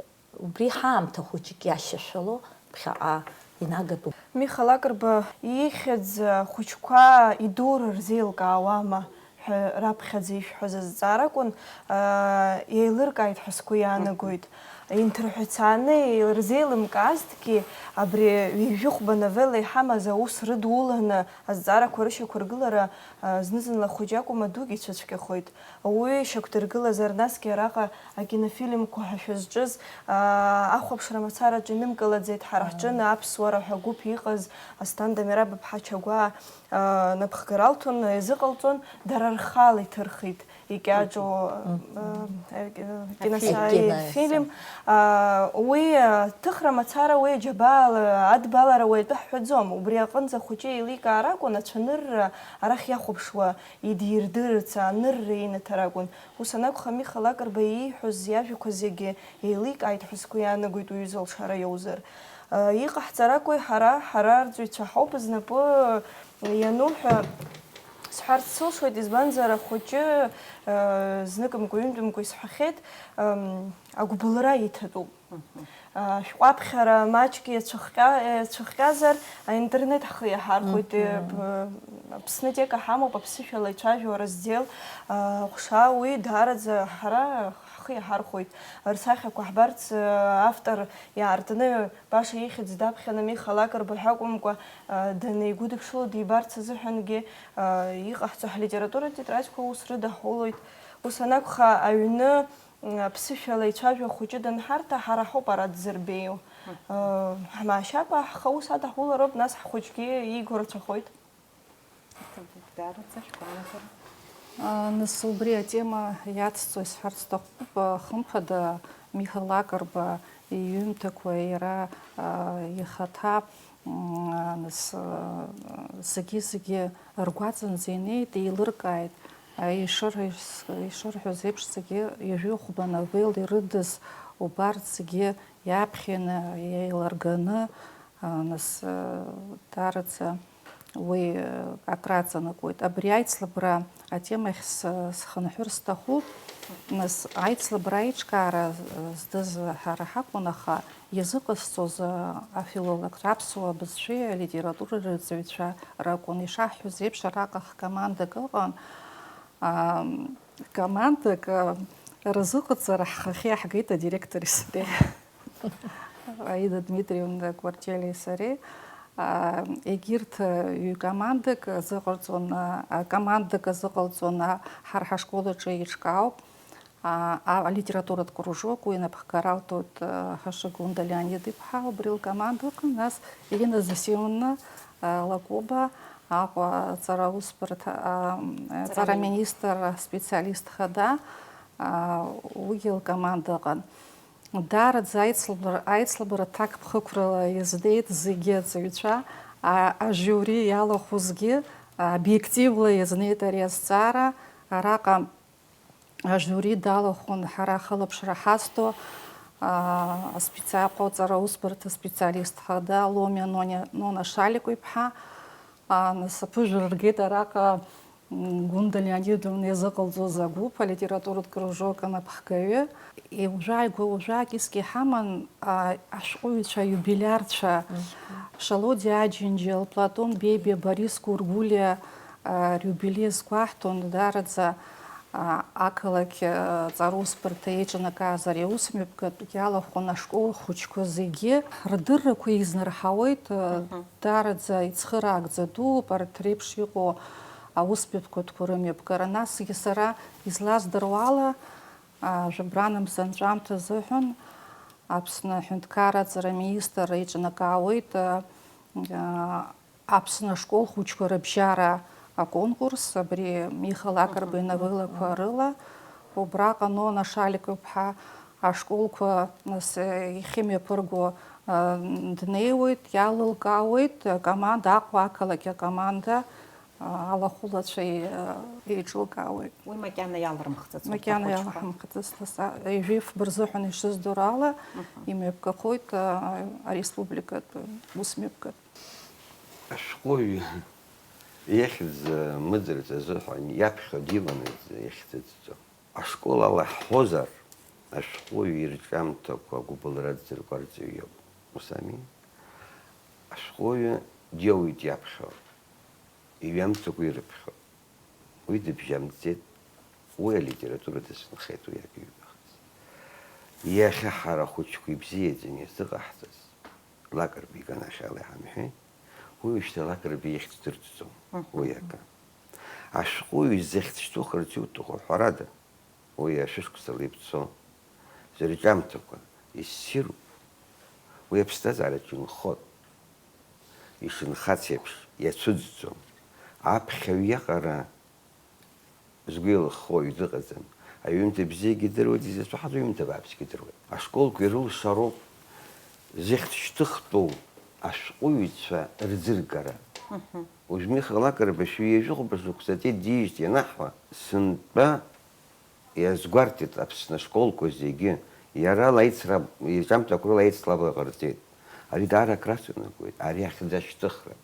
убри ҳаамҭа хәыҷык иашьашәало, ԥхьаҟа инагатәуп. Миха Лакрба ихьӡ ахәыҷқәа идура рзеилкаауама ҳәа раԥхьаӡа ишәҳәаз азҵаара акәын, аа, еилыркааит ҳәа сгәы иаанагоит. Инҭырҳәацааны ирзеилымкаазҭгьы, абри ҩажәихәба новелла иҳамаз аус рыдуланы азҵаарақәа рышьақәыргылара, аа, зны-зынла хәыҷы акәым, адугьы ицәыцәгьахоит. Ауаҩы ишьақәдыргылазар, насгьы араҟа акинофильмқәа ҳәа шәызҿыз, аа, ахәаԥшра мацараҿы инымкылаӡеит, ҳара ҳҿы Аԥсуара ҳәа гәыԥ иҟаз Асҭанда Мераб-иԥҳа Чагәаа, аа, напхгара алҭон, иазыҟалҵон, дара рхала иҭырхит икьаҿу, аа, киносааит фильм. Аа, уи, аа, ҭыхра мацара, уи аџьабаала адбалара уаҩтәы ҳҳәаӡом. Убри аҟынӡа ахәыҷы еиликаар акәын, ацәанырра арахь иахәаԥшуа идирдырырц анырра инаҭар акәын. Ус анакәха, Миха Лакрба ииҳәоз иажәақәа зегьы еиликааит ҳәа сгәы иаанагоит уҩыза лшара иоузар. Э, иҟаҳҵар акәи, ҳара, ҳара арҵаҩцәа ҳауп знапы иану ҳәа сҳәарц сылшоит, избанзар ахәыҷы, э, зныкымкәа-ҩынтәымкәа исҳәахьеит, эм, агәыбылра иҭатәуп. Ашәҟәаԥхьара маҷк иацәыхҟьа-, иацәыхҟьазар, аинтернет ҳхы иаҳархәоит. Мгм. П-, Аԥсны аҭак ҳамоуп, аԥсышәала ицәажәо араздел, а, ҟәша, уи даараӡа ҳара ҳхы иаҳархәоит. Рсахьақәа ҳбарц, а, автор иаартны баша ихьӡ даԥхьаны Миха Лакрба ҳәа акәымкәа, а, данеигәыдыԥшыло дибарц азыҳәангьы, а, иҟаҳҵо ҳлитературатә тетрадқәа ус рыдаҳулоит. Ус анакәха, аҩны Аԥсышәала ицәажәо ахәыҷы данҳарҭа, ҳара ҳауп ара дзырбеиу. Ҳмаашьапа, ҳхы аус адаҳулароуп, нас ҳхәыҷгьы ииго рацәахоит. Даараӡа шәгәаанагара. Нас убри атема иацҵо исҳәарц сҭахуп, хымԥада, Миха Лакрба иҩымҭақәа иара, ихаҭа, нас, зегьы-зегьы ргәаҵанӡа инеит, еилыркааит. Ишырҳәаз, ишырҳәаз еиԥш, зегьы ҩажәи хәба новелла ирыдыз убарҭ зегьы иаԥхьаны, еилырганы, а, нас, а, даараӡа уи, а, акраҵанакуеит. Абри аицлабра атемахь с-, схынҳәыр сҭахуп. Нас аицлабра аиҿкаара, а, здыз ҳара ҳакәын, аха иазыҟасҵоз, а, афилологцәа, аԥсуа бызшәеи алитературеи рырҵаҩцәа ракәын. Ишаҳҳәоз еиԥш, араҟа ҳкомандак ыҟан. Ам, командак, а, рзыҟаҵара ҳхахьы иаҳгеит адиректори сареи. Аида Дмитриевна Кварчелиеи сареи. А, егьырҭ, а, ҩ-командак азыҟарҵон, а, а, командак азыҟалҵон, а, ҳара ҳашкол аҿы еиҿкаауп. А, а, алитературатә кружок, уи инапхгара алҭоит, а, Ҳашыгәында Леонид-иԥҳа, убри лкоманда ыҟан, нас Ирина Зосимовна, а, Лакоба, Аҟәа аҵара усбарҭа, а, м, аҵара министр аспециалист хада, а, уигьы лкоманда ыҟан. Даараӡа аицлабра-, аицлабра ҭакԥхықәрала иазнеит зегьы аҵаҩцәа, а, ажиури иалахәызгьы, а, обиективла иазнеит ари азҵаара, араҟа ажиури далахәын ҳара ҳхылаԥшра ҳазҭо, а, аспециа-, аҟәаҵара усбарҭа специалист хада Ломиа Нониа-, Нона Шалико-иԥҳа, а, нас аԥыжәара ргеит араҟа, м, Гәында Леонидовна иазыҟалҵоз агәыԥ, алитературатә кружок анапхгаҩы. Иужәааигәа, уажәаак иск иҳаман, а, ашәҟәыҩҩцәа, аиубилиарцәа, Шалодиа Аџьынџьал, Платон Бебиа, Борис Гәыргәлиа, а, риубилеи азгәаҳҭон, даараӡа, а, ақалақь, а, ҵараусбарҭа еиҿнакааз ари аусмҩаԥгатә иалахәын ашкол хәыҷқәа зегьы рдыррақәа еизнарҳауеит, а, даараӡа ицхыраагӡа дууп арҭ реиԥш иҟоу аусмҩаԥгатәқәа рымҩаԥгара. Насгьы сара излаздыруа ала, а, жәабран мза анҵәамҭа азыҳәан Аԥсны аҳәынҭқарра аҵара аминистр еиҿнакаауеит, а, а, Аԥсны ашкол хәыҷқәа рыбжьара аконкурс, абри Миха Лакрба иновеллақәа рыла. Убраҟа Нона Шалико-иԥҳа ашколқәа, нас, ихьымҩаԥырго, а, днеиуеит, иалылкаауеит, акоманда, Аҟәа ақалақь акоманда, а, алахәылацәа, а, еиҿылкаауеит. Уи макьана иаларымхӡац урҭ ахәыҷқәа. Макьана иалаҳамхӡац, нас, а, ҩажәи фба рзыҳәан ишыздыру ала, имҩаԥгахоит, а, ареспубликатә усмҩаԥгатә. Ашәҟәыҩҩы ихьӡ мыӡырц азыҳәан иаԥхьо диманы ихьӡ ыҵҵо. Ашкол ала ҳҳәозар, ашәҟәыҩҩы ирҿиамҭақәа агәыбылра дзырку арҵаҩы иоуп. Ус ами? Ашәҟәыҩҩы диоуит иаԥхьо, иҩамҭақәа ирыԥхьо. Уи дыбжьамӡеит, уи алитература дазынхеит, уи акы иҩбахаз. Иахьа ҳара ахәыҷқәа ибзиаӡаны иазыҟаҳҵаз, Лакрба иганахьала иҳамҳәеит, уи уажәшьҭа Лакрба ихьӡ дырӡӡом, уи акы. Ашәҟәыҩҩы зыхьӡ шьҭухырц иуҭаху, ҳәарада, уи ашәышықәсала ибцо, зырҿиамҭақәа иссируп, уи аԥсҭазаараҿы инхоит, ишынхац еиԥш, иацәыӡӡом. Аԥхьаҩ иаҟара згәы еилыххо аҩ дыҟаӡам. Аҩымҭа бзиагьы идыруеит, изацәҳаз аҩымҭа бааԥсгьы идыруеит. Ашколқәа ирылшароуп зыхьӡ шьҭыхтәу ашәҟәыҩҩцәа рӡыргара. Уажә Миха Лакрба шәи ҩажәихәба шықәсаҵәҟьа диижьҭеи ианаҳҳәа, сынтәа иазгәарҭеит Аԥсны ашколқәа зегьы, иара лаицра, ирҿиамҭақәа рыла аицлабра ҟарҵеит. Ари даара акраҵанакуеит, ари ахьӡ ашьҭыхра,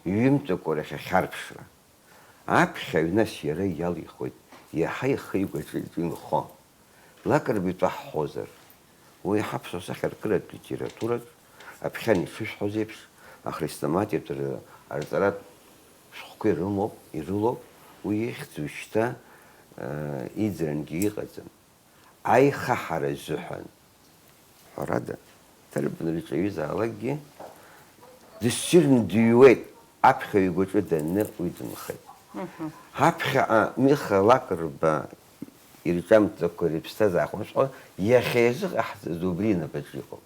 иҩымҭақәа рахь ахьарԥшра. Аԥхьаҩ нас иара иалихуеит, иаҳа ихы игәаҿы инхо. Лакрба итәы ҳҳәозар, уи ҳаԥсуа сахьаркыратә литератураҿ, аԥхьан ишышәҳәоз еиԥш, ахрестоматиатә р-, арҵаратә шәҟәқәа ирымоуп, ирылоуп, уи ихьӡ уажәшьҭа, э, иӡрангьы иҟаӡам. Аихаҳара азыҳәан, ҳәарада, дарбан рҿы иаҩызаалакгьы дыссирны дыҩуеит, аԥхьаҩ игәаҿы данны уи дынхеит. Ҳаԥхьаҟа Миха Лакрба ирҿиамҭақәа рыԥсҭазаара аҟныҵәҟьа иахьа иазыҟаҳҵаз убри инапаҿы иҟоуп.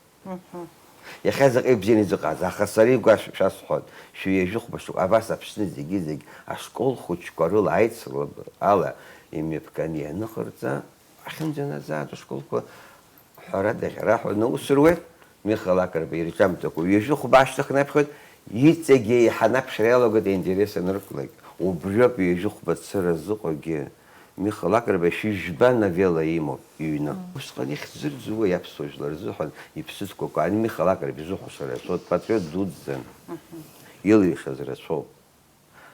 Иахьа заҟа ибзианы изыҟаз, аха сара игәашәуп, шәасҳәоит, шәи ҩажәихәба шықәса, абас Аԥсны зегьы-зегь ашкол хәыҷқәа рыла аицлабра ала имҩаԥганы ианыҟарҵа, ахьынӡанаӡааӡо ашколқәа ҳәарада, ӷьараҳәа наусуруеит, Миха Лакрба ирҿиамҭақәа ҩажәихәба ашьҭыхны иаԥхьоит, иҵегь еиҳаны аԥхьара иалагоит аинтерес аныркәлак. Убриоуп ҩажәихәба цыра зыҟоугьы, Миха Лакрба шәи жәба новелла имоуп иҩны. Усҟан ихьӡ зырӡуа иаԥсуа жәлар рзыҳәан иԥсыӡқәақәа, ани Миха Лакрба изыҳәо сара соуп, патриот дуӡӡан, илыҩшаз рацәоуп.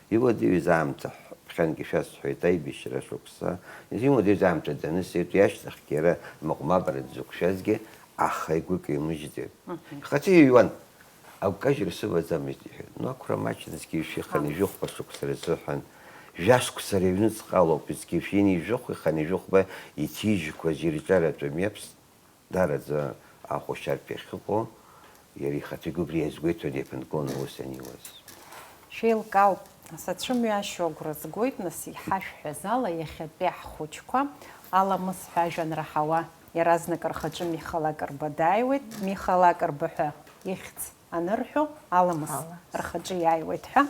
Иуадаҩыз аамҭа, ԥхьангьы шәасҳәеит, аибашьра шықәса, иуадаҩыз аамҭа данысит, уи ашьҭахьгьы иара мыҟәмабара дзықәшәазгьы, аха игәы каимыжьӡеит. Ихаҭа иҩуан, агәкажьра сымаӡамызт, иҳәеит. Ну, ақәра маҷын, зқьи жәшәи хынҩажәи хәба шықәса рзыҳәан, жәашықәса рыҩныҵҟа алоуп, зқьи жәшәи ҩынҩажәи жәохәи хынҩажәи хәба иҭижьқәаз ирҿиаратәы мҩаԥс. Даараӡа ахәшьарҭа иахьыҟоу, иара ихаҭагьы убри иазгәеиҭон, иаԥынгылон аус аниуаз. Шәеилкаауп, сацәымҩашьо агәра згоит, нас, иҳашәҳәаз ала, иахьатәи ҳхәыҷқәа, Аламыс ҳәа ажәа анраҳауа, иаразнак рхаҿы Миха Лакрба дааиуеит, Миха Лакрба ҳәа ихьӡ анырҳәо, Аламыс Аламыс. Рхаҿы иааиуеит ҳәа,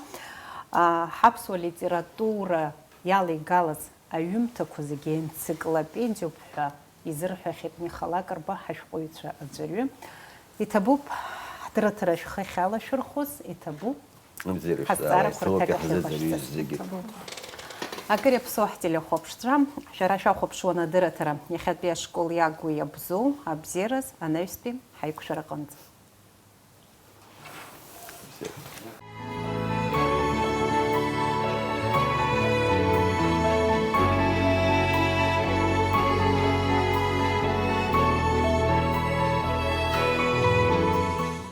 а, ҳаԥсуа литература иалеигалаз аҩымҭақәа зегьы енциклопедиоуп ҳәа изырҳәахьеит Миха Лакрба ҳашәҟәыҩҩцәа аӡәырҩы. Иҭабуп ҳдырраҭара шәхы ахьалашәырхәыз, иҭабуп. Абзиара ҳазҵаарақәа шәзаара, рҭак иҭабуп ахьазыӡырҩыз иҳашәышьҭыз. Зегьы. Акыр иаԥсоу ҳтелехәаԥшцәа, шәара шәахәаԥшуан адырраҭара иахьатәи ашкол иагу иабзоу, абзиараз, анаҩстәи ҳаиқәшәараҟынӡа. Абзиара.